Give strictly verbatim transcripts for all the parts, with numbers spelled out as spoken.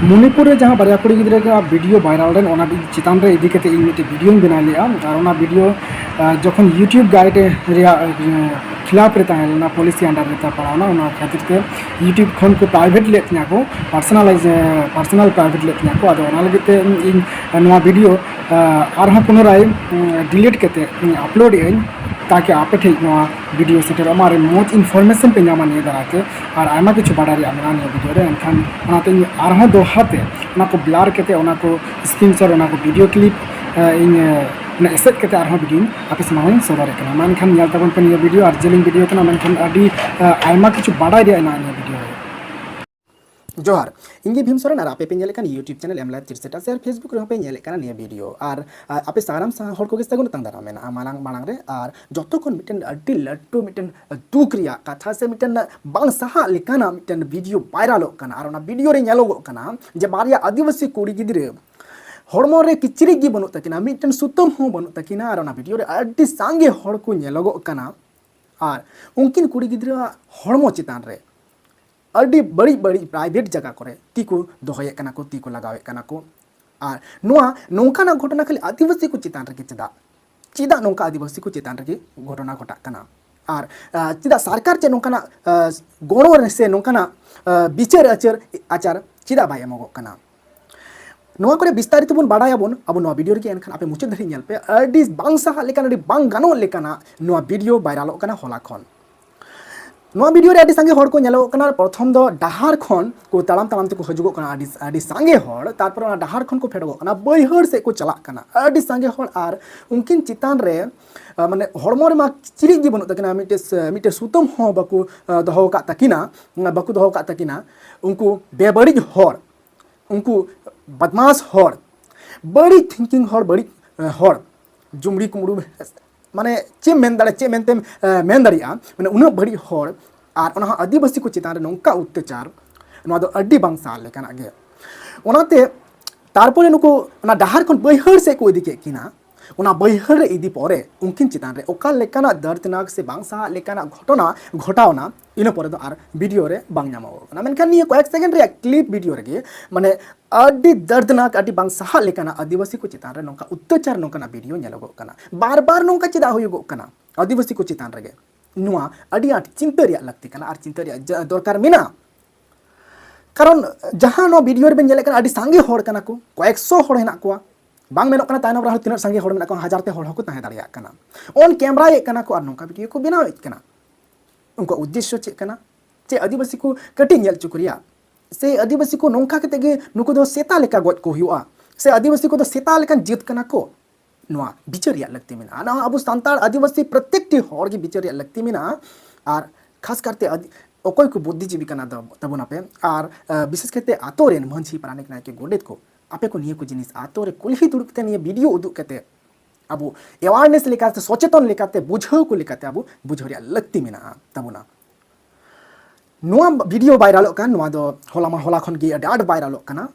ᱢᱚᱱᱤᱯᱩᱨ ᱨᱮ ᱡᱟᱦᱟᱸ ᱵᱟᱨᱭᱟ ᱠᱩᱲᱤ ᱜᱤᱫᱽᱨᱟᱹ ᱠᱚᱣᱟᱜ ᱵᱷᱤᱰᱤᱭᱳ ᱵᱷᱟᱭᱨᱟᱞ ᱞᱮᱱ, ᱚᱱᱟ ᱪᱮᱛᱟᱱ ᱨᱮ ᱤᱫᱤ ᱠᱟᱛᱮ ᱤᱧ ᱢᱤᱫᱴᱮᱱ ᱵᱷᱤᱰᱤᱭᱳᱧ ᱵᱮᱱᱟᱣ ᱞᱮᱫᱼᱟ᱾ ᱟᱨ ᱚᱱᱟ ᱵᱷᱤᱰᱤᱭᱳ, ᱟᱨ, ᱡᱚᱠᱷᱚᱱ YouTube guide ᱨᱮᱭᱟᱜ, ᱟᱨ, ᱠᱷᱤᱞᱟᱯ ᱨᱮ ᱛᱟᱦᱮᱸ ᱞᱮᱱᱟ, ᱯᱚᱞᱤᱥᱤ under ᱨᱮ ᱯᱟᱲᱟᱣ ᱮᱱᱟ, ᱚᱱᱟ ᱠᱷᱟᱹᱛᱤᱨ ᱛᱮ YouTube ᱠᱷᱚᱱ ᱠᱚ private ᱞᱮᱫ ᱛᱤᱧᱟᱹ ᱠᱚ, personalize, ᱟᱨ, personal private ᱞᱮᱫ ᱛᱤᱧᱟᱹ ᱠᱚ᱾ ᱟᱫᱚ ᱚᱱᱟ ᱞᱟᱹᱜᱤᱫ ᱛᱮ ᱤᱧ ᱱᱚᱣᱟ ᱵᱷᱤᱰᱤᱭᱳ, ᱟᱨ, ᱟᱨᱦᱚᱸ ᱯᱩᱱᱚᱨᱟᱭ, ᱟᱨ, delete ᱠᱟᱛᱮ ᱤᱧ upload ᱮᱫ ᱟᱹᱧ, ᱛᱟᱠᱤ ᱟᱯᱮ ᱴᱷᱮᱱ ᱱᱚᱣᱟ ᱵᱷᱤᱰᱤᱭᱳ ᱥᱮᱴᱮᱨᱚᱜ ᱢᱟ ᱟᱨ ᱢᱚᱡᱽ information ᱯᱮ ᱧᱟᱢᱟ ᱱᱤᱭᱟᱹ ᱫᱟᱨᱟᱭ ᱛᱮ᱾ ᱟᱨ ᱟᱭᱢᱟ ᱠᱤᱪᱷᱩ ᱵᱟᱰᱟᱭ ᱨᱮᱭᱟᱜ ᱢᱮᱱᱟᱜᱼᱟ ᱱᱤᱭᱟᱹ ᱵᱷᱤᱰᱤᱭᱳ ᱨᱮ᱾ ᱮᱱᱠᱷᱟᱱ ᱚᱱᱟᱛᱮ ᱤᱧ ᱟᱨᱦᱚᱸ ᱫᱚᱦᱲᱟ ᱛᱮ ᱚᱱᱟ ᱠᱚ blur ᱠᱟᱛᱮ, ᱚᱱᱟ ᱠᱚ screenshot, ᱚᱱᱟ ᱠᱚ ᱵᱷᱤᱰᱤᱭᱳ clip, ᱟᱨ, ᱤᱧ, ᱟᱨ, ᱚᱱᱟ ᱮᱥᱮᱫ ᱠᱟᱛᱮ ᱟᱨᱦᱚᱸ ᱵᱷᱤᱰᱤᱭᱳᱧ ᱟᱯᱮ ᱥᱟᱢᱟᱝ ᱤᱧ ᱥᱚᱫᱚᱨᱮᱫ ᱠᱟᱱᱟ᱾ ᱢᱟ ᱮᱱᱠᱷᱟᱱ ᱧᱮᱞ ᱛᱟᱵᱚᱱ ᱯᱮ ᱱᱤᱭᱟᱹ ᱵᱷᱤᱰᱤᱭᱳ, ᱟᱨ ᱡᱮᱞᱮᱧ ᱵᱷᱤᱰᱤᱭᱳ ᱠᱟᱱᱟ, ᱢᱮᱱᱠᱷᱟᱱ ᱟᱹᱰᱤ, ᱟᱨ, ᱟᱭᱢᱟ ᱠᱤᱪᱷᱩ ᱵᱟᱰᱟᱭ ᱨᱮᱭᱟᱜ ᱢᱮᱱᱟᱜᱼᱟ ᱱᱤᱭᱟᱹ ᱵᱷᱤᱰᱤᱭᱳ ᱨᱮ᱾ ᱡᱚᱦᱟᱨ, ᱤᱧ ᱜᱮ ᱵᱷᱤᱢ ᱥᱚᱨᱮᱱ, ᱟᱨ ᱟᱯᱮ ᱯᱮ ᱧᱮᱞᱮᱫ ᱠᱟᱱ YouTube channel M Live ᱛᱤᱨᱥᱮᱴᱟ ᱥᱮ, ᱟᱨ Facebook ᱨᱮᱦᱚᱸ ᱯᱮ ᱧᱮᱞᱮᱫ ᱠᱟᱱᱟ ᱱᱤᱭᱟᱹ ᱵᱷᱤᱰᱤᱭᱳ᱾ ᱟᱨ, ᱟᱨ ᱟᱯᱮ ᱥᱟᱱᱟᱢ ᱥᱟ-, ᱦᱚᱲ ᱠᱚᱜᱮ ᱥᱟᱹᱜᱩᱱ ᱟᱛᱟᱝ ᱫᱟᱨᱟᱢ ᱢᱮᱱᱟᱜᱼᱟ ᱢᱟᱲᱟᱝ ᱢᱟᱲᱟᱝ ᱨᱮ᱾ ᱟᱨ ᱡᱚᱛᱚ ᱠᱷᱚᱱ ᱢᱤᱫᱴᱮᱱ ᱟᱹᱰᱤ ᱞᱟᱹᱴᱩ ᱢᱤᱫᱴᱮᱱ ᱫᱩᱠ ᱨᱮᱭᱟᱜ ᱠᱟᱛᱷᱟ ᱥᱮ ᱢᱤᱫᱴᱮᱱ ᱵᱟᱝ ᱥᱟᱦᱟᱜ ᱞᱮᱠᱟᱱᱟᱜ ᱢᱤᱫᱴᱮᱱ ᱵᱷᱤᱰᱤᱭᱳ ᱵᱷᱟᱭᱨᱟᱞᱚᱜ ᱠᱟᱱᱟ, ᱟᱨ ᱚᱱᱟ ᱵᱷᱤᱰᱤᱭᱳ ᱨᱮ ᱧᱮᱞᱚᱜᱚᱜ ᱠᱟᱱᱟ ᱡᱮ ᱵᱟᱨᱭᱟ ᱟᱹᱫᱤᱵᱟᱹᱥᱤ ᱠᱩᱲᱤ ᱜᱤᱫᱽᱨᱟᱹ ᱦᱚᱲᱢᱚ ᱨᱮ ᱠᱤᱪᱨᱤᱡ ᱜᱮ ᱵᱟᱹᱱᱩᱜ ᱛᱟᱹᱠᱤᱱᱟ, ᱢᱤᱫᱴᱮᱱ ᱥᱩᱛᱟᱹᱢ ᱦᱚᱸ ᱵᱟᱹᱱᱩᱜ ᱛᱟᱹᱠᱤᱱᱟ, ᱟᱨ ᱚᱱᱟ ᱵᱷᱤᱰᱤᱭᱳ ᱨᱮ ᱟᱹᱰᱤ ᱥᱟᱸᱜᱮ ᱦᱚᱲ ᱠᱚ ᱧᱮᱞᱚᱜᱚᱜ ᱠᱟᱱᱟ᱾ ᱟᱨ ᱩᱱᱠᱤᱱ ᱠᱩᱲᱤ ᱜᱤᱫᱽᱨᱟᱹᱣᱟᱜ ᱦᱚᱲᱢᱚ ᱪᱮᱛᱟᱱ ᱨᱮ ᱟᱹᱰᱤ ᱵᱟᱹᱲᱤᱡ ᱵᱟᱹᱲᱤᱡ private ᱡᱟᱭᱜᱟ ᱠᱚᱨᱮ ᱛᱤ ᱠᱚ ᱫᱚᱦᱚᱭᱮᱫ ᱠᱟᱱᱟ ᱠᱚ, ᱛᱤ ᱠᱚ ᱞᱟᱜᱟᱣᱮᱫ ᱠᱟᱱᱟ ᱠᱚ᱾ ᱟᱨ ᱱᱚᱣᱟ ᱱᱚᱝᱠᱟᱱᱟᱜ ᱜᱷᱚᱴᱚᱱᱟ ᱠᱷᱟᱹᱞᱤ ᱟᱹᱫᱤᱵᱟᱹᱥᱤ ᱠᱚ ᱪᱮᱛᱟᱱ ᱨᱮᱜᱮ ᱪᱮᱫᱟᱜ? ᱪᱮᱫᱟᱜ ᱱᱚᱝᱠᱟ ᱟᱹᱫᱤᱵᱟᱹᱥᱤ ᱠᱚ ᱪᱮᱛᱟᱱ ᱨᱮᱜᱮ ᱜᱷᱚᱴᱚᱱᱟ ᱜᱷᱚᱴᱟᱜ ᱠᱟᱱᱟ? ᱟᱨ, ᱟᱨ ᱪᱮᱫᱟᱜ ᱥᱚᱨᱠᱟᱨ ᱪᱮᱫ ᱱᱚᱝᱠᱟᱱᱟᱜ, ᱟᱨ, ᱜᱚᱲᱚ ᱨᱮ ᱥᱮ ᱱᱚᱝᱠᱟᱱᱟᱜ, ᱟᱨ, ᱵᱤᱪᱟᱹᱨ ᱟᱪᱟᱨ, ᱟᱪᱟᱨ ᱪᱮᱫᱟᱜ ᱵᱟᱭ ᱮᱢᱚᱜᱚᱜ ᱠᱟᱱᱟ? ᱱᱚᱣᱟ ᱠᱚᱨᱮ ᱵᱤᱥᱛᱟᱨᱤᱛ ᱵᱚᱱ ᱵᱟᱲᱟᱭᱟᱵᱚᱱ ᱟᱵᱚ ᱱᱚᱣᱟ ᱵᱷᱤᱰᱤᱭᱳ ᱨᱮᱜᱮ᱾ ᱮᱱᱠᱷᱟᱱ ᱟᱯᱮ ᱢᱩᱪᱟᱹᱫ ᱫᱷᱟᱹᱨᱤᱡ ᱧᱮᱞ ᱯᱮ, ᱟᱹᱰᱤ ᱵᱟᱝ ᱥᱟᱦᱟᱜ ᱞᱮᱠᱟᱱ, ᱟᱹᱰᱤ ᱵᱟᱝ ᱜᱟᱱᱚᱜ ᱞᱮᱠᱟᱱᱟᱜ ᱱᱚᱣᱟ ᱵᱷᱤᱰᱤᱭᱳ ᱵᱷᱟᱭᱨᱟᱞᱚᱜ ᱠᱟᱱᱟ ᱦᱚᱞᱟ ᱠᱷᱚᱱ᱾ ᱱᱚᱣᱟ ᱵᱷᱤᱰᱤᱭᱳ ᱨᱮ ᱟᱹᱰᱤ ᱥᱟᱸᱜᱮ ᱦᱚᱲ ᱠᱚ ᱧᱮᱞᱚᱜᱚᱜ ᱠᱟᱱᱟ᱾ ᱯᱨᱚᱛᱷᱚᱢ ᱫᱚ ᱰᱟᱦᱟᱨ ᱠᱷᱚᱱ ᱠᱚ ᱛᱟᱲᱟᱢ ᱛᱟᱲᱟᱢ ᱛᱮᱠᱚ ᱦᱤᱡᱩᱜᱚᱜ ᱠᱟᱱᱟ, ᱟᱹᱰᱤ, ᱟᱹᱰᱤ ᱥᱟᱸᱜᱮ ᱦᱚᱲ᱾ ᱛᱟᱨᱯᱚᱨᱮ ᱚᱱᱟ ᱰᱟᱦᱟᱨ ᱠᱷᱚᱱ ᱠᱚ ᱯᱷᱮᱰᱚᱜᱚᱜ ᱠᱟᱱᱟ, ᱵᱟᱹᱭᱦᱟᱹᱲ ᱥᱮᱫ ᱠᱚ ᱪᱟᱞᱟᱜ ᱠᱟᱱᱟ, ᱟᱹᱰᱤ ᱥᱟᱸᱜᱮ ᱦᱚᱲ᱾ ᱟᱨ ᱩᱱᱠᱤᱱ ᱪᱮᱛᱟᱱ ᱨᱮ, ᱟᱨ, ᱢᱟᱱᱮ, ᱦᱚᱲᱢᱚ ᱨᱮᱢᱟ ᱠᱤᱪᱨᱤᱡ ᱜᱮ ᱵᱟᱹᱱᱩᱜ ᱛᱟᱹᱠᱤᱱᱟ, ᱢᱤᱫᱴᱮᱡ ᱥᱮ-, ᱢᱤᱫᱴᱮᱡ ᱥᱩᱛᱟᱹᱢ ᱦᱚᱸ ᱵᱟᱠᱚ, ᱟᱨ, ᱫᱚᱦᱚ ᱟᱠᱟᱫ ᱛᱟᱹᱠᱤᱱᱟ, ᱵᱟᱠᱚ ᱫᱚᱦᱚ ᱟᱠᱟᱫ ᱛᱟᱹᱠᱤᱱᱟ᱾ ᱩᱱᱠᱩ ᱵᱮᱵᱟᱹᱲᱤᱡ ᱦᱚᱲ, ᱩᱱᱠᱩ ᱵᱟᱫᱢᱟᱥ ᱦᱚᱲ, ᱵᱟᱹᱲᱤᱡ thinking ᱦᱚᱲ, ᱵᱟᱹᱲᱤᱡ, ᱟᱨ, ᱦᱚᱲ, ᱡᱩᱢᱲᱤ ᱠᱩᱢᱲᱩ, ᱢᱟᱱᱮ, ᱪᱮᱫ ᱮᱢ ᱢᱮᱱ ᱫᱟᱲᱮᱭᱟᱜᱼᱟ, ᱪᱮᱫ ᱢᱮᱱᱛᱮᱢ, ᱟᱨ, ᱢᱮᱱ ᱫᱟᱲᱮᱭᱟᱜᱼᱟ, ᱢᱟᱱᱮ, ᱩᱱᱟᱹᱜ ᱵᱟᱹᱲᱤᱡ ᱦᱚᱲ, ᱟᱨ ᱚᱱᱟ ᱦᱚᱸ ᱟᱹᱫᱤᱵᱟᱹᱥᱤ ᱠᱚ ᱪᱮᱛᱟᱱ ᱨᱮ ᱱᱚᱝᱠᱟ ᱚᱛᱛᱟᱪᱟᱨ, ᱱᱚᱣᱟ ᱫᱚ ᱟᱹᱰᱤ ᱵᱟᱝ ᱥᱟᱦᱟᱣ ᱞᱮᱠᱟᱱᱟᱜ ᱜᱮ᱾ ᱚᱱᱟᱛᱮ ᱛᱟᱨᱯᱚᱨᱮ ᱱᱩᱠᱩ ᱚᱱᱟ ᱰᱟᱦᱟᱨ ᱠᱷᱚᱱ ᱵᱟᱹᱭᱦᱟᱹᱲ ᱥᱮᱫ ᱠᱚ ᱤᱫᱤ ᱠᱮᱫ ᱠᱤᱱᱟ᱾ ᱚᱱᱟ ᱵᱟᱹᱭᱦᱟᱹᱲ ᱨᱮ ᱤᱫᱤ ᱯᱚᱨᱮ ᱩᱱᱠᱤᱱ ᱪᱮᱛᱟᱱ ᱨᱮ ᱚᱠᱟ ᱞᱮᱠᱟᱱᱟᱜ ᱫᱟᱨᱫᱽᱱᱟᱠ ᱥᱮ ᱵᱟᱝ ᱥᱟᱦᱟᱜ ᱞᱮᱠᱟᱱᱟᱜ ᱜᱷᱚᱴᱚᱱᱟ ᱜᱷᱚᱴᱟᱣᱱᱟ, ᱤᱱᱟᱹ ᱯᱚᱨᱮ ᱫᱚ ᱟᱨ ᱵᱷᱤᱰᱤᱭᱳ ᱨᱮ ᱵᱟᱝ ᱧᱟᱢᱚᱜᱚᱜ ᱠᱟᱱᱟ᱾ ᱢᱮᱱᱠᱷᱟᱱ ᱱᱤᱭᱟᱹ ᱠᱚᱭᱮᱠ ᱥᱮᱠᱮᱱᱰ ᱨᱮᱭᱟᱜ ᱠᱞᱤᱯ ᱵᱷᱤᱰᱤᱭᱳ ᱨᱮᱜᱮ ᱢᱟᱱᱮ ᱟᱹᱰᱤ ᱫᱟᱨᱫᱽᱱᱟᱠ, ᱟᱹᱰᱤ ᱵᱟᱝ ᱥᱟᱦᱟᱜ ᱞᱮᱠᱟᱱᱟᱜ ᱟᱹᱫᱤᱵᱟᱹᱥᱤ ᱠᱚ ᱪᱮᱛᱟᱱ ᱨᱮ ᱱᱚᱝᱠᱟ ᱚᱛᱛᱟᱪᱟᱨ, ᱱᱚᱝᱠᱟᱱᱟᱜ ᱵᱷᱤᱰᱤᱭᱳ ᱧᱮᱞᱚᱜᱚᱜ ᱠᱟᱱᱟ᱾ ᱵᱟᱨ ᱵᱟᱨ ᱱᱚᱝᱠᱟ ᱪᱮᱫᱟᱜ ᱦᱩᱭᱩᱜᱚᱜ ᱠᱟᱱᱟ ᱟᱹᱫᱤᱵᱟᱹᱥᱤ ᱠᱚ ᱪᱮᱛᱟᱱ ᱨᱮᱜᱮ? ᱱᱚᱣᱟ ᱟᱹᱰᱤ ᱟᱸᱴ ᱪᱤᱱᱛᱟᱹ ᱨᱮᱭᱟᱜ ᱞᱟᱹᱠᱛᱤ ᱠᱟᱱᱟ ᱟᱨ ᱪᱤᱱᱛᱟᱹ ᱨᱮᱭᱟᱜ ᱡᱟ-, ᱫᱚᱨᱠᱟᱨ ᱢᱮᱱᱟᱜᱼᱟ᱾ ᱠᱟᱨᱚᱱ ᱡᱟᱦᱟᱸ ᱱᱚᱣᱟ ᱵᱷᱤᱰᱤᱭᱳ ᱨᱮᱵᱮᱱ ᱧᱮᱞᱮᱫ ᱠᱟᱱᱟ, ᱟᱹᱰᱤ ᱥᱟᱸᱜᱮ ᱦᱚᱲ ᱠᱟᱱᱟ ᱠᱚ, ᱠᱚᱭᱮᱠ ᱥᱚ ᱦᱚᱲ ᱦᱮᱱᱟᱜ ᱠᱚᱣᱟ᱾ ᱵᱟᱝ ᱢᱮᱱᱚᱜ ᱠᱟᱱᱟ ᱛᱟᱭᱱᱚᱢ ᱨᱮ ᱟᱨᱦᱚᱸ ᱛᱤᱱᱟᱹᱜ ᱥᱟᱸᱜᱮ ᱦᱚᱲ ᱢᱮᱱᱟᱜ ᱠᱚᱣᱟ, ᱦᱟᱡᱟᱨ ᱛᱮ ᱦᱚᱲ ᱦᱚᱸᱠᱚ ᱛᱟᱦᱮᱸ ᱫᱟᱲᱮᱭᱟᱜ ᱠᱟᱱᱟ᱾ ᱚᱱ ᱠᱮᱢᱨᱟᱭᱮᱫ ᱠᱟᱱᱟ ᱠᱚ ᱟᱨ ᱱᱚᱝᱠᱟ ᱵᱷᱤᱰᱤᱭᱳ ᱠᱚ ᱵᱮᱱᱟᱣᱮᱫ ᱠᱟᱱᱟ᱾ ᱩᱱᱠᱩᱣᱟᱜ ᱩᱫᱽᱫᱮᱥᱥᱚ ᱪᱮᱫ ᱠᱟᱱᱟ? ᱪᱮ ᱟᱹᱫᱤᱵᱟᱹᱥᱤ ᱠᱚ ᱠᱟᱹᱴᱤᱡ ᱧᱮᱞ ᱦᱚᱪᱚ ᱠᱚ ᱨᱮᱭᱟᱜ, ᱥᱮ ᱟᱹᱫᱤᱵᱟᱹᱥᱤ ᱠᱚ ᱱᱚᱝᱠᱟ ᱠᱟᱛᱮ ᱜᱮ ᱱᱩᱠᱩ ᱫᱚ ᱥᱮᱛᱟ ᱞᱮᱠᱟ ᱜᱚᱡ ᱠᱚ ᱦᱩᱭᱩᱜᱼᱟ, ᱥᱮ ᱟᱹᱫᱤᱵᱟᱹᱥᱤ ᱠᱚᱫᱚ ᱥᱮᱛᱟ ᱞᱮᱠᱟᱱ ᱡᱟᱹᱛ ᱠᱟᱱᱟ ᱠᱚ? ᱱᱚᱣᱟ ᱵᱤᱪᱟᱹᱨ ᱨᱮᱭᱟᱜ ᱞᱟᱹᱠᱛᱤ ᱢᱮᱱᱟᱜᱼᱟ᱾ ᱱᱚᱣᱟ ᱟᱵᱚ ᱥᱟᱱᱛᱟᱲ ᱟᱹᱫᱤᱵᱟᱹᱥᱤ ᱯᱨᱚᱛᱮᱠᱴᱤ ᱦᱚᱲ ᱜᱮ ᱵᱤᱪᱟᱹᱨ ᱨᱮᱭᱟᱜ ᱞᱟᱹᱠᱛᱤ ᱢᱮᱱᱟᱜᱼᱟ᱾ ᱟᱨ ᱠᱷᱟᱥ ᱠᱟᱨᱛᱮ ᱟᱹᱫᱤ-, ᱚᱠᱚᱭ ᱠᱚ ᱵᱩᱫᱽᱫᱷᱤᱡᱤᱵᱤ ᱠᱟᱱᱟ ᱫᱚ, ᱛᱟᱵᱚᱱᱟᱯᱮ, ᱟᱨ, ᱟᱹ, ᱵᱤᱥᱮᱥ ᱠᱟᱨᱛᱮ ᱟᱛᱳ ᱨᱮᱱ ᱢᱟᱹᱡᱷᱤ, ᱯᱟᱨᱟᱱᱤᱠ, ᱱᱟᱭᱠᱮ, ᱜᱚᱰᱮᱛ ᱠᱚ, ᱟᱯᱮ ᱠᱚ ᱱᱤᱭᱟᱹ ᱠᱚ ᱡᱤᱱᱤᱥ ᱟᱛᱳ ᱨᱮ ᱠᱩᱞᱦᱤ ᱫᱩᱲᱩᱵ ᱠᱟᱛᱮ ᱱᱤᱭᱟᱹ ᱵᱷᱤᱰᱤᱭᱳ ᱩᱫᱩᱜ ᱠᱟᱛᱮ ᱟᱵᱚ ᱮᱣᱟᱨᱱᱮᱥ ᱞᱮᱠᱟᱛᱮ, ᱥᱚᱪᱮᱛᱚᱱ ᱞᱮᱠᱟᱛᱮ, ᱵᱩᱡᱷᱟᱹᱣ ᱠᱚ ᱞᱮᱠᱟᱛᱮ ᱟᱵᱚ ᱵᱩᱡᱷᱟᱹᱣ ᱨᱮᱭᱟᱜ ᱞᱟᱹᱠᱛᱤ ᱢᱮᱱᱟᱜᱼᱟ ᱛᱟᱵᱚᱱᱟ᱾ ᱱᱚᱣᱟ ᱵᱷᱤᱰᱤᱭᱳ ᱵᱷᱟᱭᱨᱟᱞᱚᱜ ᱠᱟᱱ, ᱱᱚᱣᱟ ᱫᱚ ᱦᱚᱞᱟ ᱢᱟ, ᱦᱚᱞᱟ ᱠᱷᱚᱱ ᱜᱮ ᱟᱹᱰᱤ ᱟᱸᱴ ᱵᱷᱟᱭᱨᱟᱞᱚᱜ ᱠᱟᱱᱟ᱾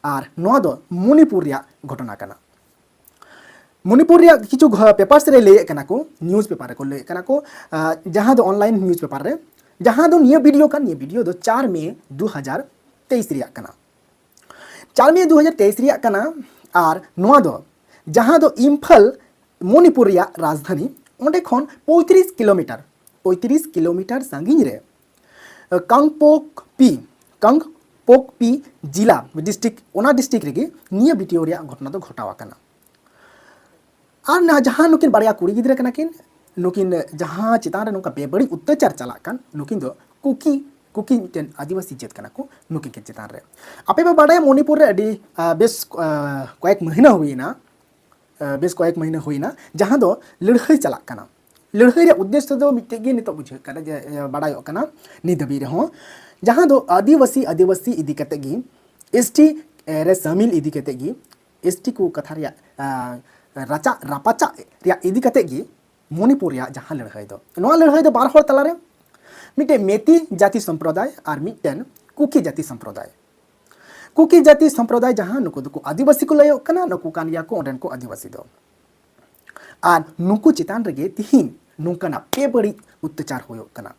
ᱟᱨ ᱱᱚᱣᱟ ᱫᱚ ᱢᱚᱱᱤᱯᱩᱨ ᱨᱮᱭᱟᱜ ᱜᱷᱚᱴᱚᱱᱟ ᱠᱟᱱᱟ᱾ ᱢᱚᱱᱤᱯᱩᱨ ᱨᱮᱭᱟᱜ ᱠᱤᱪᱷᱩ ᱜᱷᱚ-, ᱯᱮᱯᱟᱨᱥ ᱨᱮ ᱞᱟᱹᱭᱮᱫ ᱠᱟᱱᱟ ᱠᱚ, ᱱᱤᱭᱩᱡᱽ ᱯᱮᱯᱟᱨ ᱨᱮᱠᱚ ᱞᱟᱹᱭᱮᱫ ᱠᱟᱱᱟ ᱠᱚ, ᱟᱸ, ᱡᱟᱦᱟᱸ ᱫᱚ ᱚᱱᱞᱟᱭᱤᱱ ᱱᱤᱭᱩᱡᱽ ᱯᱮᱯᱟᱨ ᱨᱮ, ᱡᱟᱦᱟᱸ ᱫᱚ ᱱᱤᱭᱟᱹ ᱵᱷᱤᱰᱤᱭᱳ ᱠᱟᱱ, ᱱᱤᱭᱟᱹ ᱵᱷᱤᱰᱤᱭᱳ ᱫᱚ ᱪᱟᱨ ᱢᱮ ᱫᱩ ᱦᱟᱡᱟᱨ ᱛᱮᱭᱤᱥ ᱨᱮᱭᱟᱜ ᱠᱟᱱᱟ᱾ ᱪᱟᱨ ᱢᱮ ᱫᱩ ᱦᱟᱡᱟᱨ ᱛᱮᱭᱤᱥ ᱨᱮᱭᱟᱜ ᱠᱟᱱᱟ᱾ ᱟᱨ ᱱᱚᱣᱟ ᱫᱚ ᱡᱟᱦᱟᱸ ᱫᱚ ᱤᱢᱯᱷᱟᱞ, ᱢᱚᱱᱤᱯᱩᱨ ᱨᱮᱭᱟᱜ ᱨᱟᱡᱽᱫᱷᱟᱱᱤ, ᱚᱸᱰᱮ ᱠᱷᱚᱱ ᱯᱚᱸᱭᱛᱨᱤᱥ ᱠᱤᱞᱳᱢᱤᱴᱟᱨ, ᱯᱚᱸᱭᱛᱨᱤᱥ ᱠᱤᱞᱳᱢᱤᱴᱟᱨ ᱥᱟᱺᱜᱤᱧ ᱨᱮ, ᱟᱸ, ᱠᱟᱝᱯᱳᱠᱯᱤ, ᱠᱟᱝᱯᱳᱠᱯᱤ ᱡᱤᱞᱟ, ᱰᱤᱥᱴᱨᱤᱠᱴ, ᱚᱱᱟ ᱰᱤᱥᱴᱨᱤᱠᱴ ᱨᱮᱜᱮ ᱱᱤᱭᱟᱹ ᱵᱷᱤᱰᱤᱭᱳ ᱨᱮᱭᱟᱜ ᱜᱷᱚᱴᱚᱱᱟ ᱫᱚ ᱜᱷᱚᱴᱟᱣ ᱟᱠᱟᱱᱟ᱾ ᱟᱨ ᱱᱟ-, ᱡᱟᱦᱟᱸ ᱱᱩᱠᱤᱱ ᱵᱟᱨᱭᱟ ᱠᱩᱲᱤ ᱜᱤᱫᱽᱨᱟᱹ ᱠᱟᱱᱟ ᱠᱤᱱ, ᱱᱩᱠᱤᱱ ᱡᱟᱦᱟᱸ ᱪᱮᱛᱟᱱ ᱨᱮ ᱱᱚᱝᱠᱟ ᱵᱮᱵᱟᱹᱲᱤᱡ ᱚᱛᱛᱟᱪᱟᱨ ᱪᱟᱞᱟᱜ ᱠᱟᱱ, ᱱᱩᱠᱤᱱ ᱫᱚ ᱠᱩᱠᱤ, ᱠᱩᱠᱤ ᱢᱤᱫᱴᱮᱱ ᱟᱹᱫᱤᱵᱟᱹᱥᱤ ᱡᱟᱹᱛ ᱠᱟᱱᱟ ᱠᱚ, ᱱᱩᱠᱤᱱ ᱠᱤᱱ ᱪᱮᱛᱟᱱ ᱨᱮ᱾ ᱟᱯᱮ ᱯᱮ ᱵᱟᱰᱟᱭᱟ, ᱢᱚᱱᱤᱯᱩᱨ ᱨᱮ ᱟᱹᱰᱤ, ᱟ, ᱵᱮᱥ, ᱟ, ᱠᱚᱭᱮᱠ ᱢᱟᱹᱦᱱᱟᱹ ᱦᱩᱭᱮᱱᱟ, ᱟ, ᱵᱮᱥ ᱠᱚᱭᱮᱠ ᱢᱟᱹᱦᱱᱟᱹ ᱦᱩᱭᱮᱱᱟ, ᱡᱟᱦᱟᱸ ᱫᱚ ᱞᱟᱹᱲᱦᱟᱹᱭ ᱪᱟᱞᱟᱜ ᱠᱟᱱᱟ᱾ ᱞᱟᱹᱲᱦᱟᱹᱭ ᱨᱮᱭᱟᱜ ᱩᱫᱽᱫᱮᱥᱥᱚ ᱫᱚ ᱢᱤᱫᱴᱮᱡ ᱜᱮ ᱱᱤᱛᱚᱜ ᱵᱩᱡᱷᱟᱹᱜ ᱠᱟᱱᱟ, ᱡᱮ, ᱮ, ᱵᱟᱰᱟᱭᱚᱜ ᱠᱟᱱᱟ ᱱᱤᱛ ᱫᱷᱟᱹᱵᱤᱡ ᱨᱮᱦᱚᱸ, ᱡᱟᱦᱟᱸ ᱫᱚ ᱟᱹᱫᱤᱵᱟᱹᱥᱤ, ᱟᱹᱫᱤᱵᱟᱹᱥᱤ ᱤᱫᱤ ᱠᱟᱛᱮ ᱜᱮ, ᱮᱥ ᱴᱤ, ᱮ, ᱨᱮ ᱥᱟᱹᱢᱤᱞ ᱤᱫᱤ ᱠᱟᱛᱮ ᱜᱮ, ᱮᱥ ᱴᱤ ᱠᱚ ᱠᱟᱛᱷᱟ ᱨᱮᱭᱟᱜ, ᱟ, ᱨᱟᱪᱟᱜ ᱨᱟᱯᱟᱪᱟᱜ ᱨᱮᱭᱟᱜ ᱤᱫᱤ ᱠᱟᱛᱮ ᱜᱮ ᱢᱚᱱᱤᱯᱩᱨ ᱨᱮᱭᱟᱜ ᱡᱟᱦᱟᱸ ᱞᱟᱹᱲᱦᱟᱹᱭ ᱫᱚ, ᱱᱚᱣᱟ ᱞᱟᱹᱲᱦᱟᱹᱭ ᱫᱚ ᱵᱟᱨ ᱦᱚᱲ ᱛᱟᱞᱟᱨᱮ, ᱢᱤᱫᱴᱮᱱ ᱢᱮᱛᱤ ᱡᱟᱹᱛᱤ ᱥᱚᱢᱯᱨᱚᱫᱟᱭ ᱟᱨ ᱢᱤᱫᱴᱮᱱ ᱠᱩᱠᱤ ᱡᱟᱹᱛᱤ ᱥᱚᱢᱯᱨᱚᱫᱟᱭ᱾ ᱠᱩᱠᱤ ᱡᱟᱹᱛᱤ ᱥᱚᱢᱯᱨᱚᱫᱟᱭ ᱡᱟᱦᱟᱸ, ᱱᱩᱠᱩ ᱫᱚᱠᱚ ᱟᱹᱫᱤᱵᱟᱹᱥᱤ ᱠᱚ ᱞᱟᱹᱭᱚᱜ ᱠᱟᱱᱟ, ᱱᱩᱠᱩ ᱠᱟᱱ ᱜᱮᱭᱟ ᱠᱚ ᱚᱸᱰᱮᱱ ᱠᱚ ᱟᱹᱫᱤᱵᱟᱹᱥᱤ ᱫᱚ᱾ ᱟᱨ ᱱᱩᱠᱩ ᱪᱮᱛᱟᱱ ᱨᱮᱜᱮ ᱛᱤᱦᱤᱧ ᱱᱚᱝᱠᱟᱱᱟᱜ ᱵᱮᱵᱟᱹᱲᱤᱡ ᱚᱛᱛᱟᱪᱟᱨ ᱦᱩᱭᱩᱜ ᱠᱟᱱᱟ᱾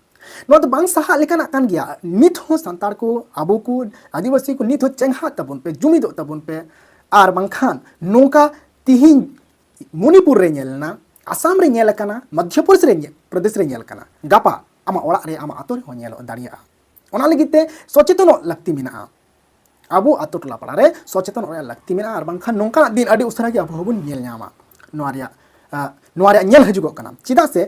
ᱱᱚᱣᱟ ᱫᱚ ᱵᱟᱝ ᱥᱟᱦᱟᱜ ᱞᱮᱠᱟᱱᱟᱜ ᱠᱟᱱ ᱜᱮᱭᱟ᱾ ᱱᱤᱛ ᱦᱚᱸ ᱥᱟᱱᱛᱟᱲ ᱠᱚ, ᱟᱵᱚ ᱠᱚ, ᱟᱹᱫᱤᱵᱟᱹᱥᱤ ᱠᱚ ᱱᱤᱛ ᱦᱚᱸ ᱪᱮᱸᱜᱷᱟᱜ ᱛᱟᱵᱚᱱ ᱯᱮ, ᱡᱩᱢᱤᱫᱚᱜ ᱛᱟᱵᱚᱱ ᱯᱮ᱾ ᱟᱨ ᱵᱟᱝᱠᱷᱟᱱ ᱱᱚᱝᱠᱟ ᱛᱤᱦᱤᱧ ᱢᱚᱱᱤᱯᱩᱨ ᱨᱮ ᱧᱮᱞ ᱮᱱᱟ, ᱟᱥᱟᱢ ᱨᱮ ᱧᱮᱞ ᱟᱠᱟᱱᱟ, ᱢᱚᱫᱽᱫᱷᱚ ᱯᱨᱚᱫᱮᱥ ᱨᱮ ᱧᱮ-, ᱯᱨᱚᱫᱮᱥ ᱨᱮ ᱧᱮᱞ ᱠᱟᱱᱟ, ᱜᱟᱯᱟ ᱟᱢᱟᱜ ᱚᱲᱟᱜ ᱨᱮ, ᱟᱢᱟᱜ ᱟᱛᱳ ᱨᱮᱦᱚᱸ ᱧᱮᱞ ᱫᱟᱲᱮᱭᱟᱜᱼᱟ᱾ ᱚᱱᱟ ᱞᱟᱹᱜᱤᱫ ᱛᱮ ᱥᱚᱪᱮᱛᱚᱱᱚᱜ ᱞᱟᱹᱠᱛᱤ ᱢᱮᱱᱟᱜᱼᱟ᱾ ᱟᱵᱚ ᱟᱛᱳ ᱴᱚᱞᱟ ᱯᱟᱲᱟ ᱨᱮ ᱥᱚᱪᱮᱛᱚᱱᱚᱜ ᱨᱮᱭᱟᱜ ᱞᱟᱹᱠᱛᱤ ᱢᱮᱱᱟᱜᱼᱟ, ᱟᱨ ᱵᱟᱝᱠᱷᱟᱱ ᱱᱚᱝᱠᱟᱱᱟᱜ ᱫᱤᱱ ᱟᱹᱰᱤ ᱩᱥᱟᱹᱨᱟ ᱜᱮ ᱟᱵᱚ ᱦᱚᱸᱵᱚᱱ ᱧᱮᱞ ᱧᱟᱢᱟ᱾ ᱱᱚᱣᱟ ᱨᱮᱭᱟᱜ, ᱟ, ᱱᱚᱣᱟ ᱨᱮᱭᱟᱜ ᱧᱮᱞ ᱦᱤᱡᱩᱜᱚᱜ ᱠᱟᱱᱟ᱾ ᱪᱮᱫᱟᱜ ᱥᱮ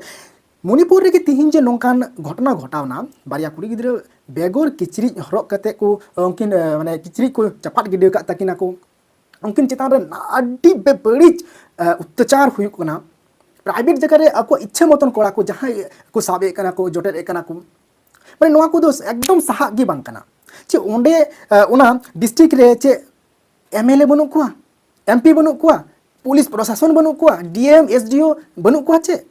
ᱢᱚᱱᱤᱯᱩᱨ ᱨᱮᱜᱮ ᱛᱤᱦᱤᱧ ᱡᱮ ᱱᱚᱝᱠᱟᱱ ᱜᱷᱚᱴᱚᱱᱟ ᱜᱷᱚᱴᱟᱣᱱᱟ, ᱵᱟᱨᱭᱟ ᱠᱩᱲᱤ ᱜᱤᱫᱽᱨᱟᱹ ᱵᱮᱜᱚᱨ ᱠᱤᱪᱨᱤᱡ ᱦᱚᱨᱚᱜ ᱠᱟᱛᱮ ᱠᱚ, ᱩᱱᱠᱤᱱ, ᱟ, ᱢᱟᱱᱮ ᱠᱤᱪᱨᱤᱡ ᱠᱚ ᱪᱟᱯᱟᱫ ᱜᱤᱰᱤ ᱟᱠᱟᱫ ᱛᱟᱹᱠᱤᱱᱟ ᱠᱚ, ᱩᱱᱠᱤᱱ ᱪᱮᱛᱟᱱ ᱨᱮ ᱟᱹᱰᱤ ᱵᱮ-, ᱵᱟᱹᱲᱤᱡ, ᱟ, ᱚᱛᱛᱟᱪᱟᱨ ᱦᱩᱭᱩᱜ ᱠᱟᱱᱟ᱾ ᱯᱨᱟᱭᱵᱷᱮᱴ ᱡᱟᱭᱜᱟ ᱨᱮ ᱟᱠᱚᱣᱟᱜ ᱤᱪᱪᱷᱟᱹ ᱢᱚᱛᱚᱱ ᱠᱚᱲᱟ ᱠᱚ ᱡᱟᱦᱟᱸᱭ ᱠᱚ ᱥᱟᱵᱮᱫ ᱠᱟᱱᱟ ᱠᱚ, ᱡᱚᱴᱮᱫ ᱮᱫ ᱠᱟᱱᱟ ᱠᱚ, ᱢᱟᱱᱮ ᱱᱚᱣᱟ ᱠᱚᱫᱚ ᱮᱠᱫᱚᱢ ᱥᱟᱦᱟᱜ ᱜᱮ ᱵᱟᱝ ᱠᱟᱱᱟ᱾ ᱪᱮ ᱚᱸᱰᱮ, ᱟ, ᱚᱱᱟ ᱰᱤᱥᱴᱨᱤᱠᱴ ᱨᱮ ᱪᱮ ᱮᱢ ᱮᱞ ᱮ ᱵᱟᱹᱱᱩᱜ ᱠᱚᱣᱟ, ᱮᱢ ᱯᱤ ᱵᱟᱹᱱᱩᱜ ᱠᱚᱣᱟ, ᱯᱩᱞᱤᱥ ᱯᱨᱚᱥᱟᱥᱚᱱ ᱵᱟᱹᱱᱩᱜ ᱠᱚᱣᱟ, ᱰᱤ ᱮᱢ, ᱮᱥ ᱰᱤ ᱳ ᱵᱟᱹᱱᱩᱜ ᱠᱚᱣᱟ ᱪᱮ?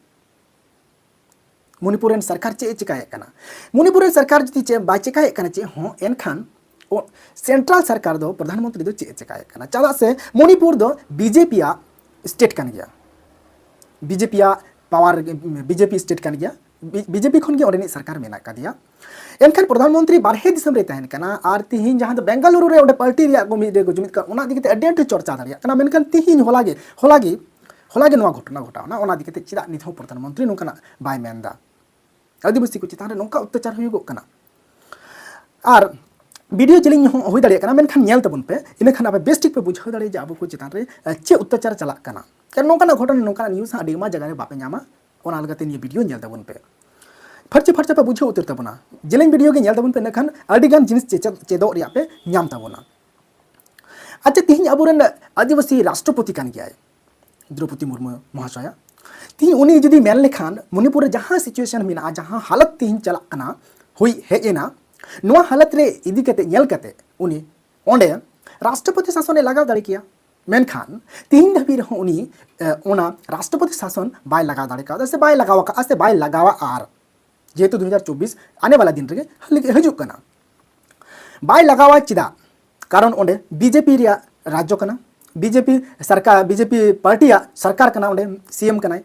ᱢᱚᱱᱤᱯᱩᱨ ᱨᱮᱱ ᱥᱚᱨᱠᱟᱨ ᱪᱮᱫ ᱮ ᱪᱮᱠᱟᱭᱮᱫ ᱠᱟᱱᱟ? ᱢᱚᱱᱤᱯᱩᱨ ᱨᱮᱱ ᱥᱚᱨᱠᱟᱨ ᱡᱩᱫᱤ ᱪᱮᱫ ᱵᱟᱭ ᱪᱮᱠᱟᱭᱮᱫ ᱠᱟᱱᱟ ᱪᱮᱫ ᱦᱚᱸ, ᱮᱱᱠᱷᱟᱱ ᱚ-, ᱥᱮᱱᱴᱨᱟᱞ ᱥᱚᱨᱠᱟᱨ ᱫᱚ, ᱯᱨᱚᱫᱷᱟᱱ ᱢᱚᱱᱛᱨᱤ ᱫᱚ ᱪᱮᱫ ᱮ ᱪᱮᱠᱟᱭᱮᱫ ᱠᱟᱱᱟ? ᱪᱮᱫᱟᱜ ᱥᱮ ᱢᱚᱱᱤᱯᱩᱨ ᱫᱚ ᱵᱤ ᱡᱮ ᱯᱤ ᱭᱟᱜ ᱥᱴᱮᱴ ᱠᱟᱱ ᱜᱮᱭᱟ, ᱵᱤ ᱡᱮ ᱯᱤ ᱭᱟᱜ power, B J P state ᱠᱟᱱ ᱜᱮᱭᱟ, ᱵᱤ-, ᱵᱤ ᱡᱮ ᱯᱤ ᱠᱷᱚᱱ ᱜᱮ ᱚᱸᱰᱮᱱᱤᱡ ᱥᱚᱨᱠᱟᱨ ᱢᱮᱱᱟᱜ ᱠᱟᱫᱮᱭᱟ᱾ ᱮᱱᱠᱷᱟᱱ ᱯᱨᱚᱫᱷᱟᱱ ᱢᱚᱱᱛᱨᱤ ᱵᱟᱨᱦᱮ ᱫᱤᱥᱚᱢ ᱨᱮ ᱛᱟᱦᱮᱱ ᱠᱟᱱᱟ, ᱟᱨ ᱛᱤᱦᱤᱧ ᱡᱟᱦᱟᱸ ᱫᱚ ᱵᱮᱝᱜᱟᱞᱩᱨᱩ ᱨᱮ ᱚᱸᱰᱮ ᱯᱟᱨᱴᱤ ᱨᱮᱭᱟᱜ ᱠᱚ ᱢᱤᱫ ᱨᱮ ᱠᱚ ᱡᱩᱢᱤᱫ ᱠᱟᱱᱟ, ᱚᱱᱟ ᱤᱫᱤ ᱠᱟᱛᱮ ᱟᱹᱰᱤ ᱟᱸᱴ ᱪᱚᱨᱪᱟ ᱫᱟᱲᱮᱭᱟᱜ ᱠᱟᱱᱟ᱾ ᱢᱮᱱᱠᱷᱟᱱ ᱛᱤᱦᱤᱧ ᱦᱚᱞᱟ ᱜᱮ, ᱦᱚᱞᱟ ᱜᱮ, ᱦᱚᱞᱟ ᱜᱮ ᱱᱚᱣᱟ ᱜᱷᱚᱴᱚᱱᱟ ᱜᱷᱚᱴᱟᱣᱱᱟ, ᱚᱱᱟ ᱤᱫᱤ ᱠᱟᱛᱮ ᱪᱮᱫᱟᱜ ᱱᱤᱛ ᱦᱚᱸ ᱯᱨᱚᱫᱷᱟᱱ ᱢᱚᱱᱛᱨᱤ ᱱᱚᱝᱠᱟᱱᱟᱜ ᱵᱟᱭ ᱢᱮᱱ ᱮᱫᱟ? ᱟᱹᱫᱤᱵᱟᱹᱥᱤ ᱠᱚ ᱪᱮᱛᱟᱱ ᱨᱮ ᱱᱚᱝᱠᱟ ᱚᱛᱛᱟᱪᱟᱨ ᱦᱩᱭᱩᱜᱚᱜ ᱠᱟᱱᱟ᱾ ᱟᱨ ᱵᱷᱤᱰᱤᱭᱳ ᱡᱮᱞᱮᱧ ᱦᱚᱸ ᱦᱩᱭ ᱫᱟᱲᱮᱭᱟᱜ ᱠᱟᱱᱟ, ᱢᱮᱱᱠᱷᱟᱱ ᱧᱮᱞ ᱛᱟᱵᱚᱱ ᱯᱮ, ᱤᱱᱟᱹᱠᱷᱟᱱ ᱟᱯᱮ ᱵᱮᱥ ᱴᱷᱤᱠ ᱯᱮ ᱵᱩᱡᱷᱟᱹᱣ ᱫᱟᱲᱮᱭᱟᱜᱼᱟ ᱡᱮ ᱟᱵᱚ ᱠᱚ ᱪᱮᱛᱟᱱ ᱨᱮ, ᱮ, ᱪᱮᱫ ᱚᱛᱛᱟᱪᱟᱨ ᱪᱟᱞᱟᱜ ᱠᱟᱱᱟ᱾ ᱠᱟᱨᱚᱱ ᱱᱚᱝᱠᱟᱱᱟᱜ ᱜᱷᱚᱴᱚᱱᱟ, ᱱᱚᱝᱠᱟᱱᱟᱜ ᱱᱤᱭᱩᱡᱽ ᱦᱚᱸ ᱟᱹᱰᱤ ᱟᱭᱢᱟ ᱡᱟᱭᱜᱟ ᱨᱮ ᱵᱟᱯᱮ ᱧᱟᱢᱟ᱾ ᱚᱱᱟ ᱞᱮᱠᱟᱛᱮ ᱱᱤᱭᱟᱹ ᱵᱷᱤᱰᱤᱭᱳ ᱧᱮᱞ ᱛᱟᱵᱚᱱ ᱯᱮ, ᱯᱷᱟᱨᱪᱟ ᱯᱷᱟᱨᱪᱟ ᱯᱮ ᱵᱩᱡᱷᱟᱹᱣ ᱩᱛᱟᱹᱨ ᱛᱟᱵᱚᱱᱟ᱾ ᱡᱮᱞᱮᱧ ᱵᱷᱤᱰᱤᱭᱳ ᱜᱮ ᱧᱮᱞ ᱛᱟᱵᱚᱱ ᱯᱮ, ᱤᱱᱟᱹᱠᱷᱟᱱ ᱟᱹᱰᱤ ᱜᱟᱱ ᱡᱤᱱᱤᱥ ᱪᱮᱪᱮᱫ, ᱪᱮᱫᱚᱜ ᱨᱮᱭᱟᱜ ᱯᱮ ᱧᱟᱢ ᱛᱟᱵᱚᱱᱟ᱾ ᱟᱪᱪᱷᱟ, ᱛᱤᱦᱤᱧ ᱟᱵᱚᱨᱮᱱ ᱟᱹᱫᱤᱵᱟᱹᱥᱤ ᱨᱟᱥᱴᱨᱚᱯᱚᱛᱤ ᱠᱟᱱ ᱜᱮᱭᱟᱭ ᱫᱨᱚᱯᱚᱫᱤ ᱢᱩᱨᱢᱩ ᱢᱚᱦᱟᱥᱚᱭᱟ᱾ ᱛᱤᱦᱤᱧ ᱩᱱᱤ ᱡᱩᱫᱤ ᱢᱮᱱ ᱞᱮᱠᱷᱟᱱ, ᱢᱚᱱᱤᱯᱩᱨ ᱨᱮ ᱡᱟᱦᱟᱸ situation ᱢᱮᱱᱟᱜᱼᱟ, ᱡᱟᱦᱟᱸ ᱦᱟᱞᱚᱛ ᱛᱤᱦᱤᱧ ᱪᱟᱞᱟᱜ ᱠᱟᱱᱟ, ᱦᱩᱭ ᱦᱮᱡ ᱮᱱᱟ, ᱱᱚᱣᱟ ᱦᱟᱞᱚᱛ ᱨᱮ ᱤᱫᱤ ᱠᱟᱛᱮ, ᱧᱮᱞ ᱠᱟᱛᱮ ᱩᱱᱤ ᱚᱸᱰᱮ ᱨᱟᱥᱴᱨᱚᱯᱚᱛᱤ ᱥᱟᱥᱚᱱᱮ ᱞᱟᱜᱟᱣ ᱫᱟᱲᱮ ᱠᱮᱭᱟ᱾ ᱢᱮᱱᱠᱷᱟᱱ ᱛᱤᱦᱤᱧ ᱫᱷᱟᱹᱵᱤᱡ ᱨᱮᱦᱚᱸ ᱩᱱᱤ, ᱮ, ᱚᱱᱟ ᱨᱟᱥᱴᱨᱚᱯᱚᱛᱤ ᱥᱟᱥᱚᱱ ᱵᱟᱭ ᱞᱟᱜᱟᱣ ᱫᱟᱲᱮ ᱠᱟᱣᱫᱟ, ᱥᱮ ᱵᱟᱭ ᱞᱟᱜᱟᱣ ᱟᱠᱟᱫᱼᱟ, ᱥᱮ ᱵᱟᱭ ᱞᱟᱜᱟᱣᱟ᱾ ᱟᱨ ᱡᱮᱦᱮᱛᱩ ᱫᱩ ᱦᱟᱡᱟᱨ ᱪᱚᱵᱵᱤᱥ ᱟᱱᱮ ᱵᱟᱞᱟ ᱫᱤᱱ ᱨᱮᱜᱮ ᱦᱟᱹᱞᱤ-, ᱦᱤᱡᱩᱜ ᱠᱟᱱᱟ, ᱵᱟᱭ ᱞᱟᱜᱟᱣᱟ᱾ ᱪᱮᱫᱟᱜ? ᱠᱟᱨᱚᱱ ᱚᱸᱰᱮ ᱵᱤ ᱡᱮ ᱯᱤ ᱨᱮᱭᱟᱜ ᱨᱟᱡᱽᱡᱚ ᱠᱟᱱᱟ, ᱵᱤᱡᱮᱯᱤ ᱥᱚᱨᱠᱟᱨ, ᱵᱤᱡᱮᱯᱤ ᱯᱟᱨᱴᱤᱭᱟᱜ ᱥᱚᱨᱠᱟᱨ ᱠᱟᱱᱟ, ᱚᱸᱰᱮ ᱥᱤ ᱮᱢ ᱠᱟᱱᱟᱭ᱾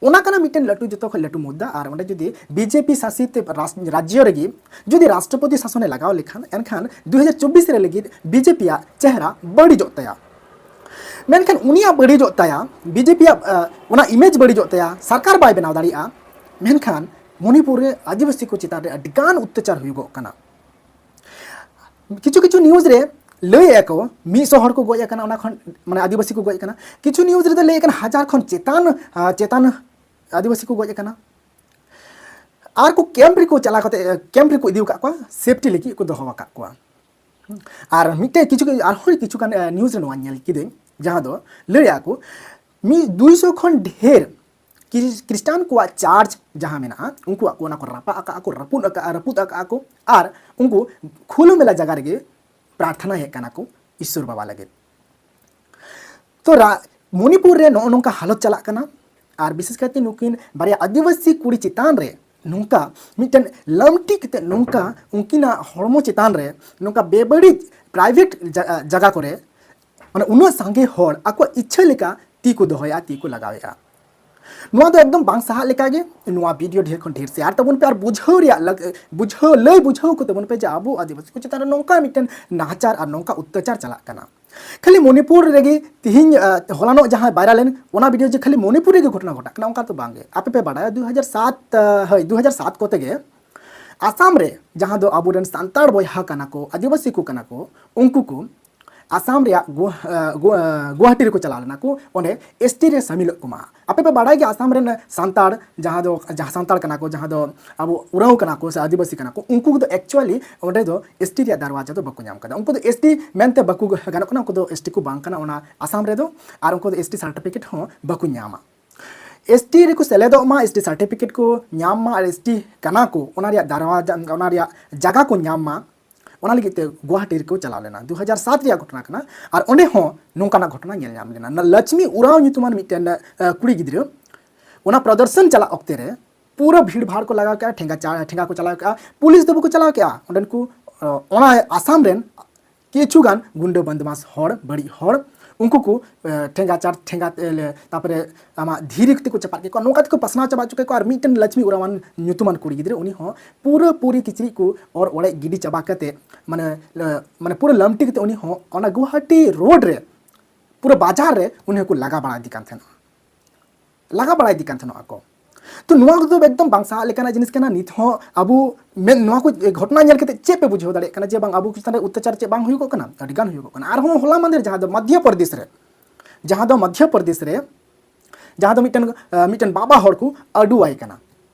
ᱚᱱᱟ ᱠᱟᱱᱟ ᱢᱤᱫᱴᱮᱱ ᱞᱟᱹᱴᱩ, ᱡᱚᱛᱚ ᱠᱷᱚᱱ ᱞᱟᱹᱴᱩ ᱢᱩᱫᱽᱫᱟ᱾ ᱟᱨ ᱚᱸᱰᱮ ᱡᱩᱫᱤ ᱵᱤᱡᱮᱯᱤ ᱥᱟᱥᱤᱛ ᱨᱟᱥ-, ᱨᱟᱡᱽᱡᱚ ᱨᱮᱜᱮ ᱡᱩᱫᱤ ᱨᱟᱥᱴᱨᱚᱯᱚᱛᱤ ᱥᱟᱥᱚᱱᱮ ᱞᱟᱜᱟᱣ ᱞᱮᱠᱷᱟᱱ, ᱮᱱᱠᱷᱟᱱ ᱫᱩ ᱦᱟᱡᱟᱨ ᱪᱚᱵᱵᱤᱥ ᱨᱮ ᱞᱟᱹᱜᱤᱫ ᱵᱤᱡᱮᱯᱤᱭᱟᱜ ᱪᱮᱦᱨᱟ ᱵᱟᱹᱲᱤᱡᱚᱜ ᱛᱟᱭᱟ᱾ ᱢᱮᱱᱠᱷᱟᱱ ᱩᱱᱤᱭᱟᱜ ᱵᱟᱹᱲᱤᱡᱚᱜ ᱛᱟᱭᱟ, ᱵᱤᱡᱮᱯᱤᱭᱟᱜ, ᱟ, ᱚᱱᱟ ᱤᱢᱮᱡᱽ ᱵᱟᱹᱲᱤᱡᱚᱜ ᱛᱟᱭᱟ, ᱥᱚᱨᱠᱟᱨ ᱵᱟᱭ ᱵᱮᱱᱟᱣ ᱫᱟᱲᱮᱭᱟᱜᱼᱟ᱾ ᱢᱮᱱᱠᱷᱟᱱ ᱢᱚᱱᱤᱯᱩᱨ ᱨᱮ ᱟᱹᱫᱤᱵᱟᱹᱥᱤ ᱠᱚ ᱪᱮᱛᱟᱱ ᱨᱮ ᱟᱹᱰᱤᱜᱟᱱ ᱚᱛᱛᱟᱪᱟᱨ ᱦᱩᱭᱩᱜᱚᱜ ᱠᱟᱱᱟ᱾ ᱠᱤᱪᱷᱩ ᱠᱤᱪᱷᱩ ᱱᱤᱭᱩᱡᱽ ᱨᱮ ᱞᱟᱹᱭᱮᱫᱼᱟ ᱠᱚ ᱢᱤᱫ ᱥᱚ ᱦᱚᱲ ᱠᱚ ᱜᱚᱡ ᱟᱠᱟᱱᱟ, ᱚᱱᱟ ᱠᱷᱚᱱ, ᱢᱟᱱᱮ, ᱟᱹᱫᱤᱵᱟᱹᱥᱤ ᱠᱚ ᱜᱚᱡ ᱟᱠᱟᱱᱟ᱾ ᱠᱤᱪᱷᱩ ᱱᱤᱭᱩᱡᱽ ᱨᱮᱫᱚ ᱞᱟᱹᱭ ᱠᱟᱱᱟ ᱦᱟᱡᱟᱨ ᱠᱷᱚᱱ ᱪᱮᱛᱟᱱ, ᱟ, ᱪᱮᱛᱟᱱ ᱟᱹᱫᱤᱵᱟᱹᱥᱤ ᱠᱚ ᱜᱚᱡ ᱟᱠᱟᱱᱟ᱾ ᱟᱨ ᱠᱚ ᱠᱮᱢᱯ ᱨᱮᱠᱚ ᱪᱟᱞᱟᱣ ᱠᱟᱛᱮ, ᱠᱮᱢᱯ ᱨᱮᱠᱚ ᱤᱫᱤ ᱟᱠᱟᱫ ᱠᱚᱣᱟ, ᱥᱮᱯᱴᱤ ᱞᱟᱹᱜᱤᱫ ᱠᱚ ᱫᱚᱦᱚ ᱟᱠᱟᱫ ᱠᱚᱣᱟ᱾ ᱟᱨ ᱢᱤᱫᱴᱮᱱ ᱠᱤᱪᱷᱩ, ᱟᱨᱦᱚᱸ ᱠᱤᱪᱷᱩ ᱜᱟᱱ, ᱮ, ᱱᱤᱭᱩᱡᱽ ᱨᱮ ᱱᱚᱣᱟ ᱧᱮᱞ ᱠᱤᱫᱟᱹᱧ, ᱡᱟᱦᱟᱸ ᱫᱚ ᱞᱟᱹᱭᱮᱫᱼᱟ ᱠᱚ ᱢᱤᱫ ᱫᱩᱭᱥᱚ ᱠᱷᱚᱱ ᱰᱷᱮᱨ ᱠᱨᱤᱥ-, ᱠᱷᱨᱤᱥᱴᱟᱱ ᱠᱚᱣᱟᱜ ᱪᱟᱨᱪ ᱡᱟᱦᱟᱸ ᱢᱮᱱᱟᱜᱼᱟ, ᱩᱱᱠᱩᱣᱟᱜ ᱠᱚ ᱚᱱᱟ ᱠᱚ ᱨᱟᱯᱟᱜ ᱟᱠᱟᱜᱼᱟ ᱠᱚ, ᱨᱟᱹᱯᱩᱫ ᱟᱠᱟᱜᱼᱟ, ᱨᱟᱹᱯᱩᱫ ᱟᱠᱟᱜᱼᱟ ᱠᱚ, ᱟᱨ ᱩᱱᱠᱩ ᱠᱷᱩᱞᱟᱹ ᱢᱮᱞᱟ ᱡᱟᱭᱜᱟ ᱨᱮᱜᱮ ᱯᱨᱟᱨᱛᱷᱱᱟᱭᱮᱫ ᱠᱟᱱᱟ ᱠᱚ ᱤᱥᱥᱚᱨ ᱵᱟᱵᱟ ᱞᱟᱹᱜᱤᱫ᱾ ᱛᱚ ᱨᱟ-, ᱢᱚᱱᱤᱯᱩᱨ ᱨᱮ ᱱᱚᱜᱼᱚ ᱱᱚᱝᱠᱟ ᱦᱟᱞᱚᱛ ᱪᱟᱞᱟᱜ ᱠᱟᱱᱟ᱾ ᱟᱨ ᱵᱤᱥᱮᱥ ᱠᱟᱭᱛᱮ ᱱᱩᱠᱤᱱ ᱵᱟᱨᱭᱟ ᱟᱹᱫᱤᱵᱟᱹᱥᱤ ᱠᱩᱲᱤ ᱪᱮᱛᱟᱱ ᱨᱮ ᱱᱚᱝᱠᱟ ᱢᱤᱫᱴᱮᱱ ᱞᱟᱢᱴᱤ ᱠᱟᱛᱮ ᱱᱚᱝᱠᱟ ᱩᱱᱠᱤᱱᱟᱜ ᱦᱚᱲᱢᱚ ᱪᱮᱛᱟᱱ ᱨᱮ ᱱᱚᱝᱠᱟ ᱵᱮᱵᱟᱹᱲᱤᱡ ᱯᱨᱟᱭᱵᱷᱮᱴ ᱡᱟ-, ᱡᱟᱭᱜᱟ ᱠᱚᱨᱮ, ᱢᱟᱱᱮ, ᱩᱱᱟᱹᱜ ᱥᱟᱸᱜᱮ ᱦᱚᱲ ᱟᱠᱚᱣᱟᱜ ᱤᱪᱪᱷᱟᱹ ᱞᱮᱠᱟ ᱛᱤ ᱠᱚ ᱫᱚᱦᱚᱭᱟ, ᱛᱤ ᱠᱚ ᱞᱟᱜᱟᱣᱮᱫᱼᱟ᱾ ᱱᱚᱣᱟ ᱫᱚ ᱮᱠᱫᱚᱢ ᱵᱟᱝ ᱥᱟᱦᱟᱜ ᱞᱮᱠᱟᱜᱮ᱾ ᱱᱚᱣᱟ ᱵᱷᱤᱰᱤᱭᱳ ᱰᱷᱮᱨ ᱠᱷᱚᱱ ᱰᱷᱮᱨ ᱥᱮᱭᱟᱨ ᱛᱟᱵᱚᱱ ᱯᱮ ᱟᱨ ᱵᱩᱡᱷᱟᱹᱣ ᱨᱮᱭᱟᱜ ᱞᱟᱹᱜ-, ᱵᱩᱡᱷᱟᱹᱣ, ᱞᱟᱹᱭ ᱵᱩᱡᱷᱟᱹᱣ ᱠᱚ ᱛᱟᱵᱚᱱ ᱯᱮ ᱡᱮ ᱟᱵᱚ ᱟᱹᱫᱤᱵᱟᱹᱥᱤ ᱠᱚ ᱪᱮᱛᱟᱱ ᱨᱮ ᱱᱚᱝᱠᱟ ᱢᱤᱫᱴᱮᱱ ᱱᱟᱦᱟᱪᱟᱨ ᱟᱨ ᱱᱚᱝᱠᱟ ᱚᱛᱛᱟᱪᱟᱨ ᱪᱟᱞᱟᱜ ᱠᱟᱱᱟ᱾ ᱠᱷᱟᱹᱞᱤ ᱢᱚᱱᱤᱯᱩᱨ ᱨᱮᱜᱮ ᱛᱤᱦᱤᱧ, ᱟ, ᱦᱚᱞᱟᱱᱚᱜ ᱡᱟᱦᱟᱸ ᱵᱟᱭᱨᱟᱞ ᱮᱱ, ᱚᱱᱟ ᱵᱷᱤᱰᱤᱭᱳ ᱡᱮ ᱠᱷᱟᱹᱞᱤ ᱢᱚᱱᱤᱯᱩᱨ ᱨᱮᱜᱮ ᱜᱷᱚᱴᱚᱱᱟ ᱜᱷᱚᱴᱟᱜ ᱠᱟᱱᱟ, ᱚᱱᱠᱟ ᱫᱚ ᱵᱟᱝᱜᱮ᱾ ᱟᱯᱮ ᱯᱮ ᱵᱟᱰᱟᱭᱟ, ᱫᱩ ᱦᱟᱡᱟᱨ ᱥᱟᱛ, ᱟ, ᱦᱳᱭ, ᱫᱩ ᱦᱟᱡᱟᱨ ᱥᱟᱛ ᱠᱚᱛᱮ ᱜᱮ ᱟᱥᱟᱢ ᱨᱮ, ᱡᱟᱦᱟᱸ ᱫᱚ ᱟᱵᱚᱨᱮᱱ ᱥᱟᱱᱛᱟᱲ ᱵᱚᱭᱦᱟ ᱠᱟᱱᱟ ᱠᱚ, ᱟᱹᱫᱤᱵᱟᱹᱥᱤ ᱠᱚ ᱠᱟᱱᱟ ᱠᱚ, ᱩᱱᱠᱩ ᱠᱚ ᱟᱥᱟᱢ ᱨᱮᱭᱟᱜ ᱜᱩᱣᱟ-, ᱟ, ᱜᱩᱣᱟ-, ᱜᱩᱣᱟᱦᱟᱴᱤ ᱨᱮᱠᱚ ᱪᱟᱞᱟᱣ ᱞᱮᱱᱟ ᱠᱚ, ᱚᱸᱰᱮ ᱮᱥᱴᱤ ᱨᱮ ᱥᱟᱹᱢᱤᱞᱚᱜ ᱠᱚᱢᱟ᱾ ᱟᱯᱮ ᱯᱮ ᱵᱟᱰᱟᱭ ᱜᱮᱭᱟ, ᱟᱥᱟᱢ ᱨᱮᱱ ᱥᱟᱱᱛᱟᱲ, ᱡᱟᱦᱟᱸ ᱫᱚ, ᱡᱟᱦᱟᱸ ᱥᱟᱱᱛᱟᱲ ᱠᱟᱱᱟ ᱠᱚ, ᱡᱟᱦᱟᱸ ᱫᱚ ᱟᱵᱚ ᱩᱨᱟᱣ ᱠᱟᱱᱟ ᱠᱚ ᱥᱮ ᱟᱹᱫᱤᱵᱟᱹᱥᱤ ᱠᱟᱱᱟ ᱠᱚ, ᱩᱱᱠᱩ ᱠᱚᱫᱚ actually ᱚᱸᱰᱮ ᱫᱚ ᱮᱥᱴᱤ ᱨᱮᱭᱟᱜ ᱫᱟᱨᱣᱟᱡᱟ ᱫᱚ ᱵᱟᱠᱚ ᱧᱟᱢ ᱠᱟᱫᱟ᱾ ᱩᱱᱠᱩ ᱫᱚ ᱮᱥᱴᱤ ᱢᱮᱱᱛᱮ ᱵᱟᱠᱚ ᱜᱟᱱᱚᱜ ᱠᱟᱱᱟ, ᱩᱱᱠᱩ ᱫᱚ ᱮᱥᱴᱤ ᱠᱚ ᱵᱟᱝ ᱠᱟᱱᱟ ᱚᱱᱟ ᱟᱥᱟᱢ ᱨᱮᱫᱚ, ᱟᱨ ᱩᱱᱠᱩ ᱫᱚ ᱮᱥᱴᱤ ᱥᱟᱨᱴᱤᱯᱷᱤᱠᱮᱴ ᱦᱚᱸ ᱵᱟᱠᱚ ᱧᱟᱢᱟ᱾ ᱮᱥᱴᱤ ᱨᱮᱠᱚ ᱥᱮᱞᱮᱫᱚᱜ ᱢᱟ, ᱮᱥᱴᱤ ᱥᱟᱨᱴᱤᱯᱷᱤᱠᱮᱴ ᱠᱚ ᱧᱟᱢ ᱢᱟ, ᱟᱨ ᱮᱥᱴᱤ ᱠᱟᱱᱟ ᱠᱚ, ᱚᱱᱟ ᱨᱮᱭᱟᱜ ᱫᱟᱨᱣᱟᱡᱟ, ᱚᱱᱟ ᱨᱮᱭᱟᱜ ᱡᱟᱭᱜᱟ ᱠᱚ ᱧᱟᱢ ᱢᱟ, ᱚᱱᱟ ᱞᱟᱹᱜᱤᱫ ᱛᱮ ᱜᱩᱣᱟᱦᱟᱴᱤ ᱨᱮᱠᱚ ᱪᱟᱞᱟᱣ ᱞᱮᱱᱟ᱾ ᱫᱩ ᱦᱟᱡᱟᱨ ᱥᱟᱛ ᱨᱮᱭᱟᱜ ᱜᱷᱚᱴᱚᱱᱟ ᱠᱟᱱᱟ, ᱟᱨ ᱚᱸᱰᱮ ᱦᱚᱸ ᱱᱚᱝᱠᱟᱱᱟᱜ ᱜᱷᱚᱴᱚᱱᱟ ᱧᱮᱞ ᱧᱟᱢ ᱞᱮᱱᱟ᱾ ᱞᱚᱪᱷᱢᱤ ᱩᱨᱟᱣ ᱧᱩᱛᱩᱢᱟᱱ ᱢᱤᱫᱴᱮᱱ, ᱟ, ᱠᱩᱲᱤ ᱜᱤᱫᱽᱨᱟᱹ ᱚᱱᱟ ᱯᱨᱚᱫᱚᱨᱥᱚᱱ ᱪᱟᱞᱟᱜ ᱚᱠᱛᱮ ᱨᱮ ᱯᱩᱨᱟᱹ ᱵᱷᱤᱲ ᱵᱷᱟᱲ ᱠᱚ ᱞᱟᱜᱟᱣ ᱠᱮᱜᱼᱟ, ᱴᱷᱮᱸᱜᱟ ᱪᱟ-, ᱴᱷᱮᱸᱜᱟ ᱠᱚ ᱪᱟᱞᱟᱣ ᱠᱮᱜᱼᱟ, ᱯᱩᱞᱤᱥ ᱫᱚ ᱵᱟᱠᱚ ᱪᱟᱞᱟᱣ ᱠᱮᱜᱼᱟ᱾ ᱚᱸᱰᱮᱱ ᱠᱚ, ᱟ, ᱚᱱᱟ ᱟᱥᱟᱢ ᱨᱮᱱ ᱠᱤᱪᱷᱩ ᱜᱟᱱ ᱜᱩᱱᱰᱟᱹ ᱵᱚᱫᱢᱟᱥ ᱦᱚᱲ, ᱵᱟᱹᱲᱤᱡ ᱦᱚᱲ, ᱩᱱᱠᱩ ᱠᱚ ᱮ, ᱴᱷᱮᱸᱜᱟ ᱪᱟᱨ ᱴᱷᱮᱸᱜᱟ ᱛᱮ ᱞᱮ, ᱛᱟᱨᱯᱚᱨᱮ ᱟᱢᱟᱜ ᱫᱷᱤᱨᱤ ᱛᱮᱠᱚ ᱪᱟᱯᱟᱫ ᱠᱮᱫ ᱠᱚᱣᱟ, ᱱᱚᱝᱠᱟ ᱛᱮᱠᱚ ᱯᱟᱥᱱᱟᱣ ᱪᱟᱵᱟ ᱦᱚᱪᱚ ᱠᱮᱫ ᱠᱚᱣᱟ᱾ ᱟᱨ ᱢᱤᱫᱴᱮᱱ ᱞᱚᱪᱷᱢᱤ ᱩᱨᱟᱣᱟᱱ ᱧᱩᱛᱩᱢᱟᱱ ᱠᱩᱲᱤ ᱜᱤᱫᱽᱨᱟᱹ, ᱩᱱᱤ ᱦᱚᱸ ᱯᱩᱨᱟᱹ ᱯᱩᱨᱤ ᱠᱤᱪᱨᱤᱡ ᱠᱚ ᱚᱨ ᱚᱲᱮᱡ ᱜᱤᱰᱤ ᱪᱟᱵᱟ ᱠᱟᱛᱮ, ᱢᱟᱱᱮ ᱞᱮ, ᱢᱟᱱᱮ ᱯᱩᱨᱟᱹ ᱞᱟᱢᱴᱤ ᱠᱟᱛᱮ ᱩᱱᱤ ᱦᱚᱸ ᱚᱱᱟ ᱜᱩᱣᱟᱦᱟᱴᱤ ᱨᱳᱰ ᱨᱮ, ᱯᱩᱨᱟᱹ ᱵᱟᱡᱟᱨ ᱨᱮ ᱩᱱᱤ ᱦᱚᱸᱠᱚ ᱞᱟᱜᱟ ᱵᱟᱲᱟᱭᱮᱫᱮ ᱠᱟᱱ ᱛᱟᱦᱮᱱᱟ, ᱞᱟᱜᱟ ᱵᱟᱲᱟᱭᱮᱫᱮ ᱠᱟᱱ ᱛᱟᱦᱮᱱᱟ ᱟᱠᱚ᱾ ᱛᱚ ᱱᱚᱣᱟ ᱠᱚᱫᱚ ᱮᱠᱫᱚᱢ ᱵᱟᱝ ᱥᱟᱦᱟᱜ ᱞᱮᱠᱟᱱᱟᱜ ᱡᱤᱱᱤᱥ ᱠᱟᱱᱟ᱾ ᱱᱤᱛ ᱦᱚᱸ ᱟᱵᱚ ᱢᱮᱱ, ᱱᱚᱣᱟ ᱠᱚ ᱜᱷᱚᱴᱚᱱᱟ ᱧᱮᱞ ᱠᱟᱛᱮ ᱪᱮᱫ ᱯᱮ ᱵᱩᱡᱷᱟᱹᱣ ᱫᱟᱲᱮᱭᱟᱜ ᱠᱟᱱᱟ ᱡᱮ ᱵᱟᱝ ᱟᱵᱚ ᱪᱮᱛᱟᱱ ᱨᱮ ᱚᱛᱛᱟᱪᱟᱨ ᱪᱮᱫ ᱵᱟᱝ ᱦᱩᱭᱩᱜᱚᱜ ᱠᱟᱱᱟ? ᱟᱹᱰᱤ ᱜᱟᱱ ᱦᱩᱭᱩᱜᱚᱜ ᱠᱟᱱᱟ᱾ ᱟᱨᱦᱚᱸ ᱦᱚᱞᱟ ᱢᱟᱫᱷᱮᱨ ᱡᱟᱦᱟᱸ ᱫᱚ ᱢᱚᱫᱽᱫᱷᱚ ᱯᱨᱚᱫᱮᱥ ᱨᱮ, ᱡᱟᱦᱟᱸ ᱫᱚ ᱢᱚᱫᱽᱫᱷᱚ ᱯᱨᱚᱫᱮᱥ ᱨᱮ, ᱡᱟᱦᱟᱸ ᱫᱚ ᱢᱤᱫᱴᱮᱱ, ᱟᱸ, ᱢᱤᱫᱴᱮᱱ ᱵᱟᱵᱟ ᱦᱚᱲ ᱠᱚ ᱟᱹᱰᱩᱣᱟᱭ ᱠᱟᱱᱟ᱾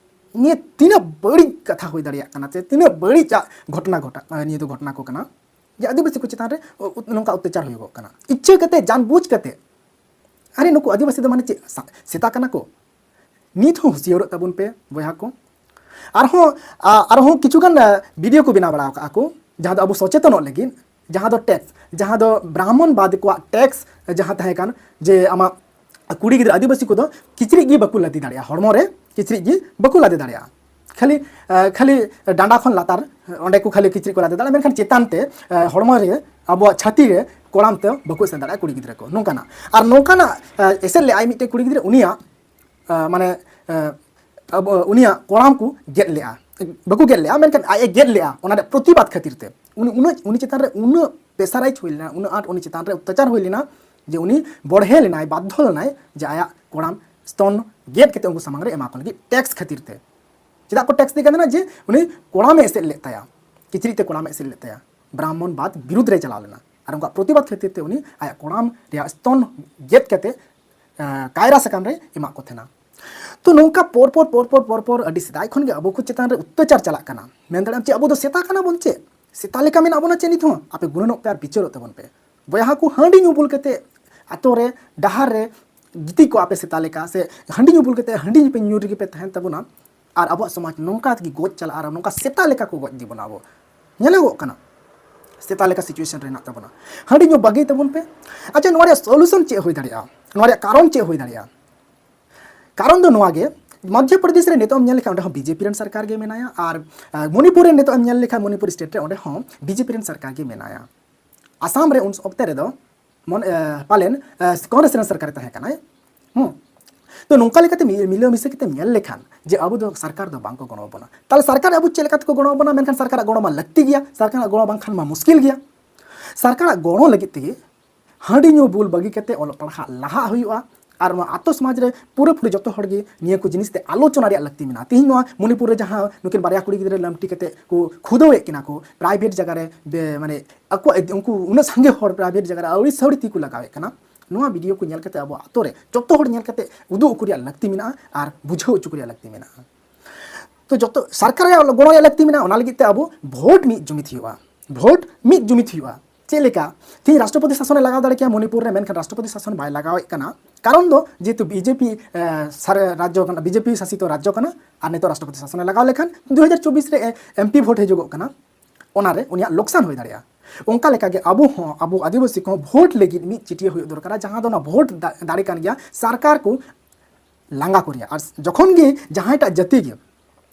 ᱱᱤᱭᱟᱹ ᱛᱤᱱᱟᱹᱜ ᱵᱟᱹᱲᱤᱡ ᱠᱟᱛᱷᱟ ᱦᱩᱭ ᱫᱟᱲᱮᱭᱟᱜ ᱠᱟᱱᱟ ᱥᱮ ᱛᱤᱱᱟᱹᱜ ᱵᱟᱹᱲᱤᱡᱟᱜ ᱜᱷᱚᱴᱚᱱᱟ ᱜᱷᱚᱴᱟ-, ᱟᱸ, ᱱᱤᱭᱟᱹ ᱫᱚ ᱜᱷᱚᱴᱚᱱᱟ ᱠᱚ ᱠᱟᱱᱟ ᱡᱮ ᱟᱹᱫᱤᱵᱟᱹᱥᱤ ᱠᱚ ᱪᱮᱛᱟᱱ ᱨᱮ ᱩ-, ᱩ-, ᱱᱚᱝᱠᱟ ᱚᱛᱛᱟᱪᱟᱨ ᱦᱩᱭᱩᱜᱚᱜ ᱠᱟᱱᱟ ᱤᱪᱪᱷᱟᱹ ᱠᱟᱛᱮ, ᱡᱟᱱ ᱵᱩᱡᱽ ᱠᱟᱛᱮ᱾ ᱟᱨᱮ, ᱱᱩᱠᱩ ᱟᱹᱫᱤᱵᱟᱹᱥᱤ ᱫᱚ ᱢᱟᱱᱮ ᱪᱮᱫ ᱥᱟ-, ᱥᱮᱛᱟ ᱠᱟᱱᱟ ᱠᱚ? ᱱᱤᱛ ᱦᱚᱸ ᱦᱩᱥᱤᱭᱟᱹᱨᱚᱜ ᱛᱟᱵᱚᱱ ᱯᱮ ᱵᱚᱭᱦᱟ ᱠᱚ᱾ ᱟᱨᱦᱚᱸ, ᱟ-, ᱟᱨᱦᱚᱸ ᱠᱤᱪᱷᱩ ᱜᱟᱱ, ᱟ, ᱵᱷᱤᱰᱤᱭᱳ ᱠᱚ ᱵᱮᱱᱟᱣ ᱵᱟᱲᱟ ᱟᱠᱟᱫᱼᱟ ᱠᱚ, ᱡᱟᱦᱟᱸ ᱫᱚ ᱟᱵᱚ ᱥᱚᱪᱮᱛᱚᱱᱚᱜ ᱞᱟᱹᱜᱤᱫ, ᱡᱟᱦᱟᱸ ᱫᱚ ᱴᱮᱠᱥ, ᱡᱟᱦᱟᱸ ᱫᱚ ᱵᱨᱟᱦᱢᱚᱱᱵᱟᱫ ᱠᱚᱣᱟᱜ ᱴᱮᱠᱥ ᱡᱟᱦᱟᱸ ᱛᱟᱦᱮᱸ ᱠᱟᱱ, ᱡᱮ ᱟᱢᱟᱜ ᱠᱩᱲᱤ ᱜᱤᱫᱽᱨᱟᱹ ᱟᱹᱫᱤᱵᱟᱹᱥᱤ ᱠᱚᱫᱚ ᱠᱤᱪᱨᱤᱡ ᱜᱮ ᱵᱟᱠᱚ ᱞᱟᱫᱮ ᱫᱟᱲᱮᱭᱟᱜᱼᱟ, ᱦᱚᱲᱢᱚ ᱨᱮ ᱠᱤᱪᱨᱤᱡ ᱜᱮ ᱵᱟᱠᱚ ᱞᱟᱫᱮ ᱫᱟᱲᱮᱭᱟᱜᱼᱟ, ᱠᱷᱟᱹᱞᱤ, ᱟ, ᱠᱷᱟᱹᱞᱤ ᱰᱟᱸᱰᱟ ᱠᱷᱚᱱ ᱞᱟᱛᱟᱨ ᱚᱸᱰᱮ ᱠᱚ ᱠᱷᱟᱹᱞᱤ ᱠᱤᱪᱨᱤᱡ ᱠᱚ ᱞᱟᱫᱮ ᱫᱟᱲᱮᱭᱟᱜᱼᱟ, ᱢᱮᱱᱠᱷᱟᱱ ᱪᱮᱛᱟᱱ ᱛᱮ, ᱟ, ᱦᱚᱲᱢᱚ ᱨᱮ ᱟᱵᱚᱣᱟᱜ ᱪᱷᱟᱹᱛᱤ ᱨᱮ ᱠᱚᱲᱟᱢ ᱛᱮ ᱵᱟᱠᱚ ᱮᱥᱮᱫ ᱫᱟᱲᱮᱭᱟᱜᱼᱟ ᱠᱩᱲᱤ ᱜᱤᱫᱽᱨᱟᱹ ᱠᱚ, ᱱᱚᱝᱠᱟᱱᱟᱜ᱾ ᱟᱨ ᱱᱚᱝᱠᱟᱱᱟᱜ, ᱟ, ᱮᱥᱮᱫ ᱞᱮᱫᱼᱟᱭ ᱢᱤᱫᱴᱮᱱ ᱠᱩᱲᱤ ᱜᱤᱫᱽᱨᱟᱹ, ᱩᱱᱤᱭᱟᱜ ᱟ, ᱢᱟᱱᱮ, ᱟ, ᱟᱵᱚ, ᱩᱱᱤᱭᱟᱜ ᱠᱚᱲᱟᱢ ᱠᱚ ᱜᱮᱫ ᱞᱮᱜᱼᱟ᱾ ᱵᱟᱠᱚ ᱜᱮᱫ ᱞᱮᱜᱼᱟ, ᱢᱮᱱᱠᱷᱟᱱ ᱟᱡ ᱮ ᱜᱮᱫ ᱞᱮᱜᱼᱟ ᱚᱱᱟ ᱨᱮᱭᱟᱜ ᱯᱨᱚᱛᱤᱵᱟᱫ ᱠᱷᱟᱹᱛᱤᱨ ᱛᱮ᱾ ᱩᱱᱤ ᱩᱱᱟᱹᱜ, ᱩᱱᱤ ᱪᱮᱛᱟᱱ ᱨᱮ ᱩᱱᱟᱹᱜ pressurize ᱦᱩᱭ ᱞᱮᱱᱟ, ᱩᱱᱟᱹᱜ ᱟᱸᱴ ᱩᱱᱤ ᱪᱮᱛᱟᱱ ᱨᱮ ᱚᱛᱛᱟᱪᱟᱨ ᱦᱩᱭ ᱞᱮᱱᱟ ᱡᱮ ᱩᱱᱤ ᱵᱚᱲᱦᱮ ᱞᱮᱱᱟᱭ, ᱵᱟᱫᱽᱫᱷᱚ ᱞᱮᱱᱟᱭ ᱡᱮ ᱟᱭᱟᱜ ᱠᱚᱲᱟᱢ ᱥᱛᱚᱱ ᱜᱮᱫ ᱠᱟᱛᱮ ᱩᱱᱠᱩ ᱥᱟᱢᱟᱝ ᱨᱮ ᱮᱢᱟ ᱠᱚ ᱞᱟᱹᱜᱤᱫ ᱴᱮᱠᱥ ᱠᱷᱟᱹᱛᱤᱨ ᱛᱮ᱾ ᱪᱮᱫᱟᱜ ᱠᱚ ᱴᱮᱠᱥ ᱫᱮ ᱠᱟᱱ ᱛᱟᱦᱮᱱᱟ? ᱡᱮ ᱩᱱᱤ ᱠᱚᱲᱟᱢᱮ ᱮᱥᱮᱫ ᱞᱮᱫ ᱛᱟᱭᱟ, ᱠᱤᱪᱨᱤᱡ ᱛᱮ ᱠᱚᱲᱟᱢᱮ ᱮᱥᱮᱫ ᱞᱮᱫ ᱛᱟᱭᱟ, ᱵᱨᱟᱦᱢᱚᱱ ᱵᱟᱫ ᱵᱤᱨᱩᱫᱽ ᱨᱮ ᱪᱟᱞᱟᱣ ᱞᱮᱱᱟ᱾ ᱟᱨ ᱩᱱᱠᱩᱣᱟᱜ ᱯᱨᱚᱛᱤᱵᱟᱫ ᱠᱷᱟᱹᱛᱤᱨ ᱛᱮ ᱩᱱᱤ ᱟᱭᱟᱜ ᱠᱚᱲᱟᱢ ᱨᱮᱭᱟᱜ ᱥᱛᱚᱱ ᱜᱮᱫ ᱠᱟᱛᱮ, ᱟ, ᱠᱟᱭᱨᱟ ᱥᱟᱠᱟᱢ ᱨᱮ ᱮᱢᱟᱜ ᱠᱚ ᱛᱟᱦᱮᱱᱟ᱾ ᱛᱚ ᱱᱚᱝᱠᱟ ᱯᱚᱨ ᱯᱚᱨ, ᱯᱚᱨ ᱯᱚᱨ, ᱯᱚᱨ ᱯᱚᱨ ᱟᱹᱰᱤ ᱥᱮᱫᱟᱭ ᱠᱷᱚᱱ ᱜᱮ ᱟᱵᱚ ᱠᱚ ᱪᱮᱛᱟᱱ ᱨᱮ ᱚᱛᱛᱟᱪᱟᱨ ᱪᱟᱞᱟᱜ ᱠᱟᱱᱟ᱾ ᱢᱮᱱ ᱫᱟᱲᱮᱭᱟᱜ ᱟᱢ ᱪᱮᱫ ᱟᱵᱚ ᱫᱚ ᱥᱮᱛᱟ ᱠᱟᱱᱟ ᱵᱚᱱ ᱪᱮᱫ? ᱥᱮᱛᱟ ᱞᱮᱠᱟ ᱢᱮᱱᱟᱜ ᱵᱚᱱᱟ ᱪᱮᱫ ᱱᱤᱛ ᱦᱚᱸ? ᱟᱯᱮ ᱜᱩᱱᱟᱹᱱᱚᱜ ᱯᱮ ᱟᱨ ᱵᱤᱪᱟᱹᱨᱚᱜ ᱛᱟᱵᱚᱱ ᱯᱮ᱾ ᱵᱚᱭᱦᱟ ᱠᱚ, ᱦᱟᱺᱰᱤ ᱧᱩ ᱵᱩᱞ ᱠᱟᱛᱮ ᱟᱛᱳ ᱨᱮ, ᱰᱟᱦᱟᱨ ᱨᱮ ᱜᱤᱛᱤᱡ ᱠᱚᱜᱼᱟ ᱯᱮ ᱥᱮᱛᱟ ᱞᱮᱠᱟ, ᱥᱮ ᱦᱟᱺᱰᱤ ᱧᱩ ᱵᱩᱞ ᱠᱟᱛᱮ ᱦᱟᱺᱰᱤ ᱧᱩ ᱯᱮ, ᱧᱩ ᱨᱮᱜᱮ ᱯᱮ ᱛᱟᱦᱮᱱ ᱛᱟᱵᱚᱱᱟ᱾ ᱟᱨ ᱟᱵᱚᱣᱟᱜ ᱥᱚᱢᱟᱡᱽ ᱱᱚᱝᱠᱟ ᱛᱮᱜᱮ ᱜᱚᱡ ᱪᱟᱞᱟᱜᱼᱟ ᱟᱨ ᱱᱚᱝᱠᱟ ᱥᱮᱛᱟ ᱞᱮᱠᱟ ᱠᱚ ᱜᱚᱡ ᱤᱫᱤ ᱵᱚᱱᱟ ᱟᱵᱚ᱾ ᱧᱮᱞᱚᱜᱚᱜ ᱠᱟᱱᱟ, ᱥᱮᱛᱟ ᱞᱮᱠᱟ situation ᱨᱮ ᱦᱮᱱᱟᱜ ᱛᱟᱵᱚᱱᱟ᱾ ᱦᱟᱺᱰᱤ ᱧᱩ ᱵᱟᱹᱜᱤᱭ ᱛᱟᱵᱚᱱ ᱯᱮ᱾ ᱟᱪᱪᱷᱟ, ᱱᱚᱣᱟ ᱨᱮᱭᱟᱜ solution ᱪᱮᱫ ᱦᱩᱭ ᱫᱟᱲᱮᱭᱟᱜᱼᱟ? ᱱᱚᱣᱟ ᱨᱮᱭᱟᱜ ᱠᱟᱨᱚᱱ ᱪᱮᱫ ᱦᱩᱭ ᱫᱟᱲᱮᱭᱟᱜᱼᱟ? ᱠᱟᱨᱚᱱ ᱫᱚ ᱱᱚᱣᱟ ᱜᱮ, ᱢᱚᱫᱽᱫᱷᱚ ᱯᱨᱚᱫᱮᱥ ᱨᱮ ᱱᱤᱛᱚᱜ ᱮᱢ ᱧᱮᱞ ᱞᱮᱠᱷᱟᱱ ᱚᱸᱰᱮ ᱦᱚᱸ BJP ᱨᱮᱱ ᱥᱚᱨᱠᱟᱨ ᱜᱮ ᱢᱮᱱᱟᱭᱟ, ᱟᱨ, ᱟᱨ ᱢᱚᱱᱤᱯᱩᱨ ᱨᱮ ᱱᱤᱛᱚᱜ ᱮᱢ ᱧᱮᱞ ᱞᱮᱠᱷᱟᱱ ᱢᱚᱱᱤᱯᱩᱨ state ᱨᱮ ᱚᱸᱰᱮ ᱦᱚᱸ BJP ᱨᱮᱱ ᱥᱚᱨᱠᱟᱨ ᱜᱮ ᱢᱮᱱᱟᱭᱟ᱾ ᱟᱥᱟᱢ ᱨᱮ ᱩᱱ ᱚᱠᱛᱮ ᱨᱮᱫᱚ ᱢᱚᱱ ᱮ, ᱯᱟᱞᱮᱱ ᱮ, ᱠᱚᱝᱜᱨᱮᱥ ᱨᱮᱱ ᱥᱚᱨᱠᱟᱨᱮ ᱛᱟᱦᱮᱸ ᱠᱟᱱᱟᱭ᱾ ᱦᱩᱸ᱾ ᱛᱚ ᱱᱚᱝᱠᱟ ᱞᱮᱠᱟᱛᱮ ᱢᱤ- ᱢᱤᱞᱟᱹ ᱢᱤᱥᱟᱹ ᱠᱟᱛᱮ ᱧᱮᱞ ᱞᱮᱠᱷᱟᱱ ᱡᱮ ᱟᱵᱚ ᱫᱚ ᱥᱚᱨᱠᱟᱨ ᱫᱚ ᱵᱟᱝ ᱠᱚ ᱜᱚᱲᱚ ᱟᱵᱚᱱᱟ᱾ ᱛᱟᱦᱞᱮ ᱥᱚᱨᱠᱟᱨ ᱟᱵᱚ ᱪᱮᱫ ᱞᱮᱠᱟ ᱛᱮᱠᱚ ᱜᱚᱲᱚ ᱟᱵᱚᱱᱟ? ᱢᱮᱱᱠᱷᱟᱱ ᱥᱚᱨᱠᱟᱨᱟᱜ ᱜᱚᱲᱚ ᱢᱟ ᱞᱟᱹᱠᱛᱤ ᱜᱮᱭᱟ, ᱥᱚᱨᱠᱟᱨᱟᱜ ᱜᱚᱲᱚ ᱵᱟᱝᱠᱷᱟᱱ ᱢᱟ ᱢᱩᱥᱠᱤᱞ ᱜᱮᱭᱟ᱾ ᱥᱚᱨᱠᱟᱨᱟᱜ ᱜᱚᱲᱚ ᱞᱟᱹᱜᱤᱫ ᱛᱮᱜᱮ ᱦᱟᱺᱰᱤ ᱧᱩ ᱵᱩᱞ ᱵᱟᱹᱜᱤ ᱠᱟᱛᱮ ᱚᱞᱚᱜ ᱯᱟᱲᱦᱟᱜ ᱞᱟᱦᱟᱜ ᱦᱩᱭᱩᱜᱼᱟ᱾ ᱟᱨ ᱱᱚᱣᱟ ᱟᱛᱳ ᱥᱚᱢᱟᱡᱽ ᱨᱮ ᱯᱩᱨᱟᱹᱯᱩᱨᱤ ᱡᱚᱛᱚ ᱦᱚᱲ ᱜᱮ ᱱᱤᱭᱟᱹ ᱠᱚ ᱡᱤᱱᱤᱥ ᱛᱮ ᱟᱞᱳᱪᱚᱱᱟ ᱨᱮᱭᱟᱜ ᱞᱟᱹᱠᱛᱤ ᱢᱮᱱᱟᱜᱼᱟ᱾ ᱛᱤᱦᱤᱧ ᱱᱚᱣᱟ ᱢᱚᱱᱤᱯᱩᱨ ᱨᱮ ᱡᱟᱦᱟᱸ ᱱᱩᱠᱤᱱ ᱵᱟᱨᱭᱟ ᱠᱩᱲᱤ ᱜᱤᱫᱽᱨᱟᱹ ᱞᱟᱢᱴᱤ ᱠᱟᱛᱮ ᱠᱚ ᱠᱷᱩᱫᱟᱹᱣᱮᱫ ᱠᱤᱱᱟ ᱠᱚ ᱯᱨᱟᱭᱵᱷᱮᱴ ᱡᱟᱭᱜᱟ ᱨᱮ, ᱵᱮ- ᱢᱟᱱᱮ ᱟᱠᱚᱣᱟᱜ ᱩᱱᱠᱩ ᱩᱱᱟᱹᱜ ᱥᱟᱸᱜᱮ ᱦᱚᱲ ᱯᱨᱟᱭᱵᱷᱮᱴ ᱡᱟᱭᱜᱟ ᱨᱮ ᱟᱹᱣᱲᱤ ᱥᱟᱹᱣᱲᱤ ᱛᱤ ᱠᱚ ᱞᱟᱜᱟᱣᱮᱫ ᱠᱟᱱᱟ᱾ ᱱᱚᱣᱟ ᱵᱷᱤᱰᱤᱭᱳ ᱠᱚ ᱧᱮᱞ ᱠᱟᱛᱮ ᱟᱵᱚ ᱟᱛᱳ ᱨᱮ ᱡᱚᱛᱚ ᱦᱚᱲ ᱧᱮᱞ ᱠᱟᱛᱮ ᱩᱫᱩᱜ ᱟᱠᱚ ᱨᱮᱭᱟᱜ ᱞᱟᱹᱠᱛᱤ ᱢᱮᱱᱟᱜᱼᱟ ᱟᱨ ᱵᱩᱡᱷᱟᱹᱣ ᱦᱚᱪᱚ ᱠᱚ ᱨᱮᱭᱟᱜ ᱞᱟᱹᱠᱛᱤ ᱢᱮᱱᱟᱜᱼᱟ᱾ ᱛᱚ ᱡᱚᱛᱚ ᱥᱚᱨᱠᱟᱨ ᱨᱮᱭᱟᱜ ᱜᱚᱲᱚ ᱨᱮᱭᱟᱜ ᱞᱟᱹᱠᱛᱤ ᱢᱮᱱᱟᱜᱼᱟ, ᱚᱱᱟ ᱞᱟᱹᱜᱤᱫ ᱛᱮ ᱟᱵᱚ ᱵᱷᱳᱴ ᱢᱤᱫ ᱡᱩᱢᱤᱫ ᱦᱩᱭᱩᱜᱼᱟ᱾ ᱵᱷᱳᱴ ᱢᱤᱫ ᱡᱩᱢᱤᱫ ᱦᱩᱭᱩᱜᱼᱟ᱾ ᱪᱮᱫ ᱞᱮᱠᱟ ᱛᱮᱦᱤᱧ ᱨᱟᱥᱴᱨᱚᱯᱚᱛᱤ ᱥᱟᱥᱚᱱᱮ ᱞᱟᱜᱟᱣ ᱫᱟᱲᱮ ᱠᱮᱭᱟ ᱢᱚᱱᱤᱯᱩᱨ ᱨᱮ, ᱢᱮᱱᱠᱷᱟᱱ ᱨᱟᱥᱴᱨᱚᱯᱚᱛᱤ ᱥᱟᱥᱚᱱ ᱵᱟᱭ ᱞᱟᱜᱟᱣᱮᱫ ᱠᱟᱱᱟ᱾ ᱠᱟᱨᱚᱱ ᱫᱚ ᱡᱮᱦᱮᱛᱩ ᱵᱤᱡᱮᱯᱤ ᱨᱟᱡᱽᱡᱚ ᱠᱟᱱᱟ, ᱵᱤᱡᱮᱯᱤ ᱥᱟᱥᱤᱛ ᱨᱟᱡᱽᱡᱚ ᱠᱟᱱᱟ᱾ ᱟᱨ ᱱᱤᱛᱚᱜ ᱨᱟᱥᱴᱨᱚᱯᱚᱛᱤ ᱥᱟᱥᱚᱱᱮ ᱞᱟᱜᱟᱣ ᱞᱮᱠᱷᱟᱱ ᱫᱩ ᱦᱟᱡᱟᱨ ᱪᱚᱵᱵᱤᱥ ᱨᱮ ᱮᱢᱯᱤ ᱵᱷᱳᱴ ᱦᱤᱡᱩᱜᱚᱜ ᱠᱟᱱᱟ, ᱚᱱᱟᱨᱮ ᱩᱱᱤᱭᱟᱜ ᱞᱚᱠᱥᱟᱱ ᱦᱩᱭ ᱫᱟᱲᱮᱭᱟᱜᱼᱟ᱾ ᱚᱱᱠᱟ ᱞᱮᱠᱟᱜᱮ ᱟᱵᱚ ᱦᱚᱸ, ᱟᱵᱚ ᱟᱹᱫᱤᱵᱟᱹᱥᱤ ᱠᱚᱦᱚᱸ ᱵᱷᱳᱴ ᱞᱟᱹᱜᱤᱫ ᱢᱤᱫ ᱪᱤᱴᱭᱟᱹ ᱦᱩᱭᱩᱜ ᱫᱚᱨᱠᱟᱨᱟ, ᱡᱟᱦᱟᱸ ᱫᱚ ᱚᱱᱟ ᱵᱷᱳᱴ ᱫᱟ- ᱫᱟᱲᱮ ᱠᱟᱱ ᱜᱮᱭᱟ ᱥᱚᱨᱠᱟᱨ ᱠᱚ ᱞᱟᱸᱜᱟ ᱠᱚ ᱨᱮᱭᱟᱜ᱾ ᱟᱨ ᱡᱚᱠᱷᱚᱱ ᱜᱮ ᱡᱟᱦᱟᱸᱭᱴᱟᱜ ᱡᱟᱹᱛᱤ ᱜᱮ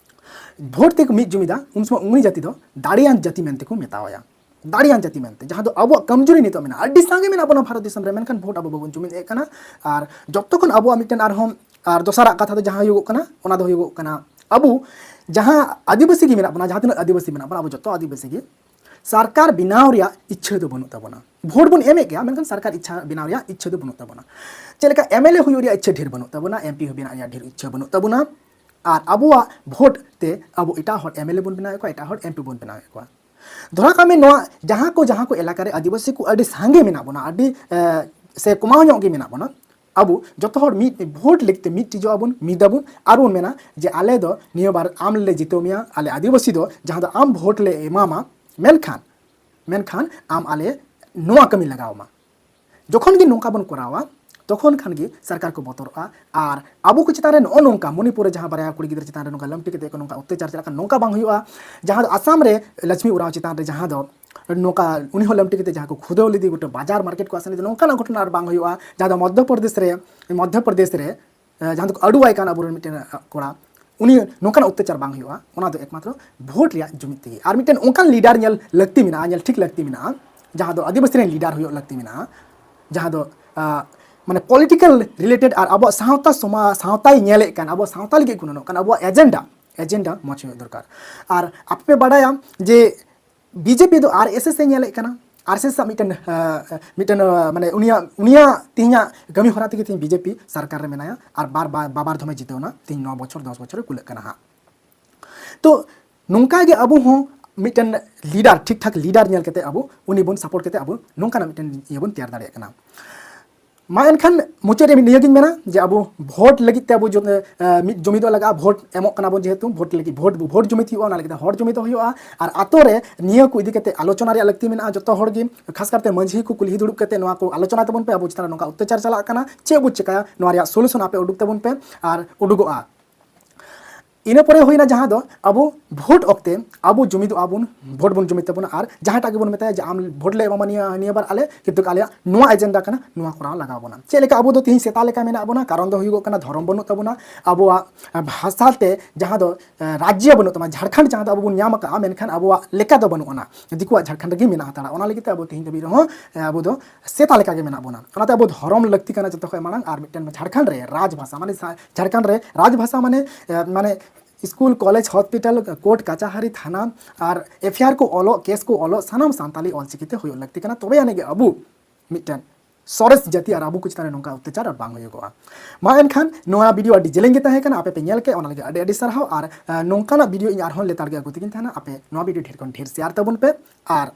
ᱵᱷᱳᱴ ᱛᱮᱠᱚ ᱢᱤᱫ ᱡᱩᱢᱤᱫᱟ, ᱩᱱ ᱥᱚᱢᱚᱭ ᱩᱱᱤ ᱡᱟᱹᱛᱤ ᱫᱚ ᱫᱟᱲᱮᱭᱟᱱ ᱡᱟᱹᱛᱤ ᱢᱮᱱᱛᱮ ᱠᱚ ᱢᱮᱛᱟᱣᱟᱭᱟ᱾ ᱫᱟᱲᱮᱭᱟᱱ ᱡᱟᱹᱛᱤ ᱢᱮᱱᱛᱮ, ᱡᱟᱦᱟᱸ ᱫᱚ ᱟᱵᱚᱣᱟᱜ ᱠᱚᱢᱡᱩᱨᱤ ᱱᱤᱛᱚᱜ ᱢᱮᱱᱟᱜᱼᱟ᱾ ᱟᱹᱰᱤ ᱥᱟᱸᱜᱮ ᱢᱮᱱᱟᱜ ᱵᱚᱱᱟ ᱵᱷᱟᱨᱚᱛ ᱫᱤᱥᱚᱢ ᱨᱮ, ᱢᱮᱱᱠᱷᱟᱱ ᱵᱷᱳᱴ ᱟᱵᱚ ᱵᱟᱵᱚᱱ ᱡᱩᱢᱤᱫ ᱮᱫ ᱠᱟᱱᱟ᱾ ᱟᱨ ᱡᱚᱛᱚ ᱠᱷᱚᱱ ᱟᱵᱚᱣᱟᱜ ᱢᱤᱫᱴᱮᱱ ᱟᱨᱦᱚᱸ, ᱟᱨ ᱫᱚᱥᱟᱨᱟᱜ ᱠᱟᱛᱷᱟ ᱫᱚ ᱡᱟᱦᱟᱸ ᱦᱩᱭᱩᱜᱚᱜ ᱠᱟᱱᱟ, ᱚᱱᱟ ᱫᱚ ᱦᱩᱭᱩᱜᱚᱜ ᱠᱟᱱᱟ ᱟᱵᱚ ᱡᱟᱦᱟᱸ ᱟᱹᱫᱤᱵᱟᱹᱥᱤ ᱜᱮ ᱢᱮᱱᱟᱜ ᱵᱚᱱᱟ, ᱡᱟᱦᱟᱸ ᱛᱤᱱᱟᱹᱜ ᱟᱹᱫᱤᱵᱟᱹᱥᱤ ᱢᱮᱱᱟᱜ ᱵᱚᱱᱟ, ᱟᱵᱚ ᱡᱚᱛᱚ ᱟᱹᱫᱤᱵᱟᱹᱥᱤ ᱜᱮ ᱥᱚᱨᱠᱟᱨ ᱵᱮᱱᱟᱣ ᱨᱮᱭᱟᱜ ᱤᱪᱪᱷᱟᱹ ᱫᱚ ᱵᱟᱹᱱᱩᱜ ᱛᱟᱵᱚᱱᱟ᱾ ᱵᱷᱳᱴ ᱵᱚᱱ ᱮᱢᱮᱫ ᱜᱮᱭᱟ, ᱢᱮᱱᱠᱷᱟᱱ ᱥᱚᱨᱠᱟᱨ ᱤᱪᱪᱷᱟ ᱵᱮᱱᱟᱣ ᱨᱮᱭᱟᱜ ᱤᱪᱪᱷᱟᱹ ᱫᱚ ᱵᱟᱹᱱᱩᱜ ᱛᱟᱵᱚᱱᱟ᱾ ᱪᱮᱫ ᱞᱮᱠᱟ ᱮᱢ ᱮᱞ ᱮ ᱦᱩᱭᱩᱜ ᱨᱮᱭᱟᱜ ᱤᱪᱪᱷᱟᱹ ᱰᱷᱮᱨ ᱵᱟᱹᱱᱩᱜ ᱛᱟᱵᱚᱱᱟ, ᱮᱢ ᱯᱤ ᱦᱚᱸ ᱵᱮᱱᱟᱣ ᱨᱮᱭᱟᱜ ᱰᱷᱮᱨ ᱤᱪᱪᱷᱟᱹ ᱵᱟᱹᱱᱩᱜ ᱛᱟᱵᱚᱱᱟ, ᱟᱨ ᱟᱵᱚᱣᱟᱜ ᱵᱷᱳᱴ ᱛᱮ ᱟᱵᱚ ᱮᱴᱟᱜ ᱦᱚᱲ ᱮᱢ ᱮᱞ ᱮ ᱵᱚᱱ ᱵᱮᱱᱟᱣᱮᱫ ᱠᱚᱣᱟ, ᱮᱴᱟᱜ ᱦᱚᱲ ᱮᱢ ᱯᱤ ᱵᱚᱱ ᱵᱮᱱᱟᱣᱮᱫ ᱠᱚᱣᱟ᱾ ᱫᱷᱚᱨᱟ ᱠᱟᱜ ᱢᱮ, ᱱᱚᱣᱟ ᱡᱟᱦᱟᱸ ᱠᱚ, ᱡᱟᱦᱟᱸ ᱠᱚ ᱮᱞᱟᱠᱟ ᱨᱮ ᱟᱹᱫᱤᱵᱟᱹᱥᱤ ᱠᱚ ᱟᱹᱰᱤ ᱥᱟᱸᱜᱮ ᱢᱮᱱᱟᱜ ᱵᱚᱱᱟ, ᱟᱹᱰᱤ, ᱮ, ᱥᱮ ᱠᱚᱢᱟᱣ ᱧᱚᱜ ᱜᱮ ᱢᱮᱱᱟᱜ ᱵᱚᱱᱟ, ᱟᱵᱚ ᱡᱚᱛᱚ ᱦᱚᱲ ᱢᱤᱫ ᱵᱷᱳᱴ ᱞᱟᱹᱜᱤᱫ ᱛᱮ ᱢᱤᱫ ᱴᱤᱡᱚᱜ ᱟᱵᱚᱱ, ᱢᱤᱫ ᱟᱵᱚᱱ, ᱟᱨ ᱵᱚᱱ ᱢᱮᱱᱟ ᱡᱮ ᱟᱞᱮ ᱫᱚ ᱱᱤᱭᱟᱹ ᱵᱟᱨ ᱟᱢ ᱞᱮ ᱡᱤᱛᱟᱹᱣ ᱢᱮᱭᱟ, ᱟᱞᱮ ᱟᱹᱫᱤᱵᱟᱹᱥᱤ ᱫᱚ, ᱡᱟᱦᱟᱸ ᱫᱚ ᱟᱢ ᱵᱷᱳᱴ ᱞᱮ ᱮᱢᱟᱢᱟ, ᱢᱮᱱᱠᱷᱟᱱ, ᱢᱮᱱᱠᱷᱟᱱ ᱟᱢ ᱟᱞᱮ ᱱᱚᱣᱟ ᱠᱟᱹᱢᱤ ᱞᱟᱜᱟᱣ ᱟᱢᱟ᱾ ᱡᱚᱠᱷᱚᱱ ᱜᱮ ᱱᱚᱝᱠᱟ ᱵᱚᱱ ᱠᱚᱨᱟᱣᱟ, ᱛᱚᱠᱷᱚᱱ ᱠᱷᱟᱱ ᱜᱮ ᱥᱚᱨᱠᱟᱨ ᱠᱚ ᱵᱚᱛᱚᱨᱚᱜᱼᱟ᱾ ᱟᱨ ᱟᱵᱚ ᱠᱚ ᱪᱮᱛᱟᱱ ᱨᱮ ᱱᱚᱜᱼᱚ ᱱᱚᱝᱠᱟ ᱢᱚᱱᱤᱯᱩᱨ ᱨᱮ ᱡᱟᱦᱟᱸ ᱵᱟᱨᱭᱟ ᱠᱩᱲᱤ ᱜᱤᱫᱽᱨᱟᱹ ᱪᱮᱛᱟᱱ ᱨᱮ ᱱᱚᱝᱠᱟ ᱞᱟᱹᱢᱴᱤ ᱠᱟᱛᱮ ᱠᱚ ᱱᱚᱝᱠᱟ ᱚᱛᱛᱟᱪᱟᱨ ᱪᱟᱞᱟᱜ ᱠᱟᱱᱟ, ᱱᱚᱝᱠᱟ ᱵᱟᱝ ᱦᱩᱭᱩᱜᱼᱟ᱾ ᱡᱟᱦᱟᱸ ᱫᱚ ᱟᱥᱟᱢ ᱨᱮ ᱞᱚᱠᱥᱢᱤ ᱩᱨᱟᱣ ᱪᱮᱛᱟᱱ ᱨᱮ ᱡᱟᱦᱟᱸ ᱫᱚ ᱱᱚᱝᱠᱟ ᱩᱱᱤ ᱦᱚᱸ ᱞᱟᱹᱢᱴᱤ ᱠᱟᱛᱮ ᱡᱟᱦᱟᱸ ᱠᱚ ᱠᱷᱩᱫᱟᱹᱣ ᱞᱮᱫᱮ, ᱜᱚᱴᱟ ᱵᱟᱡᱟᱨ ᱢᱟᱨᱠᱮᱴ ᱠᱚ ᱟᱥᱮᱱ ᱞᱮᱫᱮ, ᱱᱚᱝᱠᱟᱱᱟᱜ ᱜᱷᱚᱴᱚᱱᱟ ᱟᱨ ᱵᱟᱝ ᱦᱩᱭᱩᱜᱼᱟ᱾ ᱡᱟᱦᱟᱸ ᱫᱚ ᱢᱚᱫᱽᱫᱷᱚ ᱯᱨᱚᱫᱮᱥ ᱨᱮ, ᱢᱚᱫᱽᱫᱷᱚ ᱯᱨᱚᱫᱮᱥ ᱨᱮ, ᱮ, ᱡᱟᱦᱟᱸ ᱫᱚᱠᱚ ᱟᱹᱰᱩᱣᱟᱭ ᱠᱟᱱ ᱟᱵᱚᱨᱮᱱ ᱢᱤᱫᱴᱮᱱ, ᱮ, ᱠᱚᱲᱟ, ᱩᱱᱤ ᱱᱚᱝᱠᱟᱱᱟᱜ ᱚᱛᱛᱟᱪᱟᱨ ᱵᱟᱝ ᱦᱩᱭᱩᱜᱼᱟ᱾ ᱚᱱᱟ ᱫᱚ ᱮᱠᱢᱟᱛᱨᱚ ᱵᱷᱳᱴ ᱨᱮᱭᱟᱜ ᱡᱩᱢᱤᱫ ᱛᱮᱜᱮ᱾ ᱟᱨ ᱢᱤᱫᱴᱮᱱ ᱚᱱᱠᱟᱱ ᱞᱤᱰᱟᱨ ᱧᱮᱞ ᱞᱟᱹᱠᱛᱤ ᱢᱮᱱᱟᱜᱼᱟ, ᱧᱮᱞ ᱴᱷᱤᱠ ᱞᱟᱹᱠᱛᱤ ᱢᱮᱱᱟᱜᱼᱟ, ᱡᱟᱦᱟᱸ ᱫᱚ ᱟᱹᱫᱤᱵᱟᱹᱥᱤ ᱨᱮᱱ ᱞᱤᱰᱟᱨ ᱦᱩᱭᱩᱜ ᱞᱟᱹᱠᱛᱤ ᱢᱮᱱᱟᱜᱼᱟ᱾ ᱡᱟᱦᱟᱸ ᱫᱚ ᱟᱸ, ᱢᱟᱱᱮ political related ᱟᱨ ᱟᱵᱚᱣᱟᱜ ᱥᱟᱶᱛᱟ ᱥᱚᱢᱟ ᱥᱟᱶᱛᱟᱭ ᱧᱮᱞᱮᱫ ᱠᱟᱱ, ᱟᱵᱚᱣᱟᱜ ᱥᱟᱶᱛᱟ ᱞᱟᱹᱜᱤᱫ ᱜᱩᱱᱟᱹᱱᱚᱜ ᱠᱟᱱ, ᱟᱵᱚᱣᱟᱜ agenda agenda ᱢᱚᱡᱽ ᱦᱩᱭᱩᱜ ᱫᱚᱨᱠᱟᱨ᱾ ᱟᱨ ᱟᱯᱮ ᱯᱮ ᱵᱟᱰᱟᱭᱟ ᱡᱮ ᱵᱤᱡᱮᱯᱤ ᱫᱚ ᱟᱨ ᱮᱥ ᱮᱥ ᱮ ᱧᱮᱞᱮᱫ ᱠᱟᱱᱟ᱾ ᱟᱨ ᱮᱥ ᱮᱥ ᱟᱜ ᱢᱤᱫᱴᱮᱱ ᱟᱸ, ᱢᱤᱫᱴᱮᱱ ᱟᱸ, ᱢᱟᱱᱮ ᱩᱱᱤᱭᱟᱜ ᱩᱱᱤᱭᱟᱜ ᱛᱮᱦᱮᱧᱟᱜ ᱠᱟᱹᱢᱤ ᱦᱚᱨᱟ ᱛᱮᱜᱮ ᱛᱮᱦᱮᱧ ᱵᱤᱡᱮᱯᱤ ᱥᱚᱨᱠᱟᱨ ᱨᱮ ᱢᱮᱱᱟᱭᱟ ᱟᱨ ᱵᱟᱨ ᱵᱟᱨ ᱵᱟᱵᱟᱨ ᱫᱷᱚᱢᱮ ᱡᱤᱛᱟᱹᱣ ᱮᱱᱟ᱾ ᱛᱮᱦᱮᱧ ᱱᱚ ᱵᱚᱪᱷᱚᱨ ᱫᱚᱥ ᱵᱚᱪᱷᱚᱨᱮ ᱠᱩᱞᱟᱹᱜ ᱠᱟᱱᱟ ᱦᱟᱸᱜ᱾ ᱛᱚ ᱱᱚᱝᱠᱟ ᱜᱮ ᱟᱵᱚ ᱦᱚᱸ ᱢᱤᱫᱴᱮᱱ leader, ᱴᱷᱤᱠ ᱴᱷᱟᱠ leader ᱧᱮᱞ ᱠᱟᱛᱮ ᱟᱵᱚ ᱩᱱᱤ ᱵᱚᱱ support ᱠᱟᱛᱮ ᱟᱵᱚ ᱱᱚᱝᱠᱟᱱᱟᱜ ᱢᱤᱫᱴᱮᱱ ᱤᱭᱟᱹ ᱵᱚᱱ ᱛᱮᱭᱟᱨ ᱫᱟᱲᱮᱭᱟᱜ ᱠᱟᱱᱟ᱾ ᱢᱟ ᱮᱱᱠᱷᱟᱱ ᱢᱩᱪᱟᱹᱫ ᱨᱮ ᱱᱤᱭᱟᱹᱜᱤᱧ ᱢᱮᱱᱟ ᱡᱮ ᱟᱵᱚ vote ᱞᱟᱹᱜᱤᱫ ᱛᱮ ᱟᱵᱚ ᱡᱚ-, ᱮ, ᱢᱤᱫ ᱡᱩᱢᱤᱫᱚᱜ ᱞᱟᱜᱟᱜᱼᱟ᱾ Vote ᱮᱢᱚᱜ ᱠᱟᱱᱟ ᱵᱚᱱ ᱡᱮᱦᱮᱛᱩ, vote ᱞᱟᱹᱜᱤᱫ vote, vote ᱡᱩᱢᱤᱫ ᱦᱩᱭᱩᱜᱼᱟ, ᱚᱱᱟ ᱞᱟᱹᱜᱤᱫ ᱛᱮ ᱦᱚᱲ ᱡᱩᱢᱤᱫᱚᱜ ᱦᱩᱭᱩᱜᱼᱟ᱾ ᱟᱨ ᱟᱛᱳ ᱨᱮ ᱱᱤᱭᱟᱹ ᱠᱚ ᱤᱫᱤ ᱠᱟᱛᱮ ᱟᱞᱳᱪᱚᱱᱟ ᱨᱮᱭᱟᱜ ᱞᱟᱹᱠᱛᱤ ᱢᱮᱱᱟᱜᱼᱟ᱾ ᱡᱚᱛᱚ ᱦᱚᱲ ᱜᱮ ᱠᱷᱟᱥ ᱠᱟᱨᱛᱮ ᱢᱟᱹᱡᱷᱤ ᱠᱚ ᱠᱩᱞᱦᱤ ᱫᱩᱲᱩᱵ ᱠᱟᱛᱮ ᱱᱚᱣᱟ ᱠᱚ ᱟᱞᱳᱪᱚᱱᱟ ᱛᱟᱵᱚᱱ ᱯᱮ, ᱟᱵᱚ ᱪᱮᱛᱟᱱ ᱨᱮ ᱱᱚᱝᱠᱟ ᱚᱛᱛᱟᱪᱟᱨ ᱪᱟᱞᱟᱜ ᱠᱟᱱᱟ, ᱪᱮᱫ ᱵᱚ ᱪᱮᱠᱟᱭᱟ, ᱱᱚᱣᱟ ᱨᱮᱭᱟᱜ solution ᱟᱯᱮ ᱩᱰᱩᱠ ᱛᱟᱵᱚᱱ ᱯᱮ ᱟᱨ ᱩᱰᱩᱠᱚᱜᱼᱟ᱾ ᱤᱱᱟᱹ ᱯᱚᱨᱮ ᱦᱩᱭᱱᱟ ᱡᱟᱦᱟᱸ ᱫᱚ ᱟᱵᱚ vote ᱚᱠᱛᱮ ᱟᱵᱚ ᱡᱩᱢᱤᱫᱚᱜᱼᱟ ᱵᱚᱱ, vote ᱵᱚᱱ ᱡᱩᱢᱤᱫ ᱛᱟᱵᱚᱱᱟ ᱟᱨ ᱡᱟᱦᱟᱸᱴᱟᱜ ᱜᱮᱵᱚᱱ ᱢᱮᱛᱟᱭᱟ ᱡᱮ ᱟᱢ vote ᱞᱮ ᱮᱢᱟᱢᱟ ᱱᱤᱭᱟᱹ, ᱱᱤᱭᱟᱹ ᱵᱟᱨ ᱟᱞᱮ, ᱠᱤᱱᱛᱩ ᱟᱞᱮᱭᱟᱜ ᱱᱚᱣᱟ agenda ᱠᱟᱱᱟ, ᱱᱚᱣᱟ ᱠᱚᱨᱟᱣ ᱞᱟᱜᱟᱣ ᱵᱚᱱᱟ᱾ ᱪᱮᱫ ᱞᱮᱠᱟ ᱟᱵᱚ ᱫᱚ ᱛᱤᱦᱤᱧ ᱥᱮᱛᱟ ᱞᱮᱠᱟ ᱢᱮᱱᱟᱜ ᱵᱚᱱᱟ? ᱠᱟᱨᱚᱱ ᱫᱚ ᱦᱩᱭᱩᱜᱚᱜ ᱠᱟᱱᱟ ᱫᱷᱚᱨᱚᱢ ᱵᱟᱹᱱᱩᱜ ᱛᱟᱵᱚᱱᱟ, ᱟᱵᱚᱣᱟᱜ ᱵᱷᱟᱥᱟ ᱛᱮ ᱡᱟᱦᱟᱸ ᱫᱚ, ᱮ, ᱨᱟᱡᱽᱡᱚ ᱵᱟᱹᱱᱩᱜ ᱛᱟᱵᱚᱱᱟ, ᱡᱷᱟᱲᱠᱷᱚᱸᱰ ᱡᱟᱦᱟᱸ ᱫᱚ ᱟᱵᱚ ᱵᱚᱱ ᱧᱟᱢ ᱟᱠᱟᱫᱼᱟ, ᱢᱮᱱᱠᱷᱟᱱ ᱟᱵᱚᱣᱟᱜ ᱞᱮᱠᱟ ᱫᱚ ᱵᱟᱹᱱᱩᱜ ᱟᱱᱟ, ᱫᱤᱠᱩᱣᱟᱜ ᱡᱷᱟᱲᱠᱷᱚᱸᱰ ᱨᱮᱜᱮ ᱢᱮᱱᱟᱜ ᱦᱟᱛᱟᱲᱟ᱾ ᱚᱱᱟ ᱞᱟᱹᱜᱤᱫ ᱛᱮ ᱟᱵᱚ ᱛᱤᱦᱤᱧ ᱫᱷᱟᱹᱵᱤᱡ ᱨᱮᱦᱚᱸ, ᱮ, ᱟᱵᱚ ᱫᱚ ᱥᱮᱛᱟ ᱞᱮᱠᱟ ᱜᱮ ᱢᱮᱱᱟᱜ ᱵᱚᱱᱟ᱾ ᱚᱱᱟᱛᱮ ᱟᱵᱚ ᱫᱷᱚᱨᱚᱢ ᱞᱟᱹᱠᱛᱤ ᱠᱟᱱᱟ ᱡᱚᱛᱚ ᱠᱷᱚᱱ ᱢᱟᱲᱟᱝ, ᱟᱨ ᱢᱤᱫᱴᱮᱱ ᱡᱷᱟᱲᱠᱷᱚᱸᱰ ᱨᱮ ᱨᱟᱡᱽ ᱵᱷᱟᱥᱟ, ᱢᱟᱱᱮ ᱥᱟ-, ᱡᱷᱟᱲᱠᱷᱚᱸᱰ ᱨᱮ ᱨᱟᱡᱽ ᱵᱷᱟᱥᱟ ᱢᱟᱱᱮ, ᱮ, ᱢᱟᱱᱮ ᱥᱠᱩᱞ, ᱠᱚᱞᱮᱡᱽ, ᱦᱚᱥᱯᱤᱴᱟᱞ, ᱠᱳᱨᱴ, ᱠᱟᱪᱟᱦᱟᱨᱤ, ᱛᱷᱟᱱᱟ ᱟᱨ ᱮᱯᱷ ᱟᱭ ᱟᱨ ᱠᱚ ᱚᱞᱚᱜ, ᱠᱮᱥ ᱠᱚ ᱚᱞᱚᱜ, ᱥᱟᱱᱟᱢ ᱥᱟᱱᱛᱟᱞᱤ ᱚᱞᱪᱤᱠᱤ ᱛᱮ ᱦᱩᱭᱩᱜ ᱞᱟᱹᱠᱛᱤ ᱠᱟᱱᱟ᱾ ᱛᱚᱵᱮ ᱟᱹᱱᱤᱡ ᱜᱮ ᱟᱵᱚ ᱢᱤᱫᱴᱮᱱ ᱥᱚᱨᱮᱥ ᱡᱟᱹᱛᱤ ᱟᱨ ᱟᱵᱚ ᱠᱚ ᱪᱮᱛᱟᱱ ᱨᱮ ᱱᱚᱝᱠᱟ ᱚᱛᱛᱟᱪᱟᱨ ᱟᱨ ᱵᱟᱝ ᱦᱩᱭᱩᱜᱚᱜᱼᱟ᱾ ᱢᱟ ᱮᱱᱠᱷᱟᱱ ᱱᱚᱣᱟ video ᱟᱹᱰᱤ ᱡᱮᱞᱮᱧ ᱜᱮ ᱛᱟᱦᱮᱸ ᱠᱟᱱᱟ, ᱟᱯᱮ ᱯᱮ ᱧᱮᱞ ᱠᱮᱫ, ᱚᱱᱟ ᱞᱟᱹᱜᱤᱫ ᱟᱹᱰᱤ ᱟᱹᱰᱤ ᱥᱟᱨᱦᱟᱣ᱾ ᱟᱨ, ᱮ, ᱱᱚᱝᱠᱟᱱᱟᱜ video ᱤᱧ ᱟᱨᱦᱚᱸ ᱞᱮᱛᱟᱲ ᱜᱮ ᱟᱹᱜᱩ ᱛᱮᱜᱤᱧ ᱛᱟᱦᱮᱱᱟ᱾ ᱟᱯᱮ ᱱᱚᱣᱟ video ᱰᱷᱮᱨ ᱠᱷᱚᱱ ᱰᱷᱮᱨ share ᱛᱟᱵᱚᱱ ᱯᱮ ᱟᱨ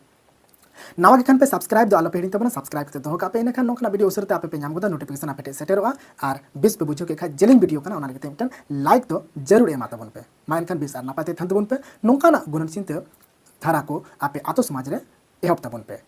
ᱱᱟᱣᱟ ᱜᱮ ᱠᱷᱟᱱ ᱯᱮ subscribe ᱫᱚ ᱟᱞᱚ ᱯᱮ ᱦᱤᱲᱤᱧ ᱛᱟᱵᱚᱱᱟ, subscribe ᱠᱟᱛᱮ ᱫᱚᱦᱚ ᱠᱟᱜ ᱯᱮ, ᱤᱱᱟᱹᱠᱷᱟᱱ ᱱᱚᱝᱠᱟᱱᱟᱜ video ᱩᱥᱟᱹᱨᱟ ᱛᱮ ᱟᱯᱮ ᱯᱮ ᱧᱟᱢ ᱜᱚᱫᱟ, notification ᱟᱯᱮ ᱴᱷᱮᱱ ᱥᱮᱴᱮᱨᱚᱜᱼᱟ᱾ ᱟᱨ ᱵᱮᱥ ᱯᱮ ᱵᱩᱡᱷᱟᱹᱣ ᱠᱮᱫ ᱠᱷᱟᱱ ᱡᱮᱞᱮᱧ video ᱠᱟᱱᱟ, ᱚᱱᱟ ᱞᱟᱹᱜᱤᱫ ᱛᱮ ᱢᱤᱫᱴᱮᱱ like ᱫᱚ ᱡᱟᱹᱨᱩᱲ ᱮᱢᱟ ᱛᱟᱵᱚᱱ ᱯᱮ᱾ ᱢᱟ ᱮᱱᱠᱷᱟᱱ ᱵᱮᱥ ᱟᱨ ᱱᱟᱯᱟᱭ ᱛᱮ ᱛᱟᱦᱮᱱ ᱛᱟᱵᱚᱱ ᱯᱮ, ᱱᱚᱝᱠᱟᱱᱟᱜ ᱜᱩᱱᱟᱹᱱ ᱪᱤᱱᱛᱟᱹ ᱫᱷᱟᱨᱟ ᱠᱚ ᱟᱯᱮ ᱟᱛᱳ ᱥᱚᱢᱟᱡᱽ ᱨᱮ ᱮᱦᱚᱵ ᱛᱟᱵᱚᱱ ᱯᱮ᱾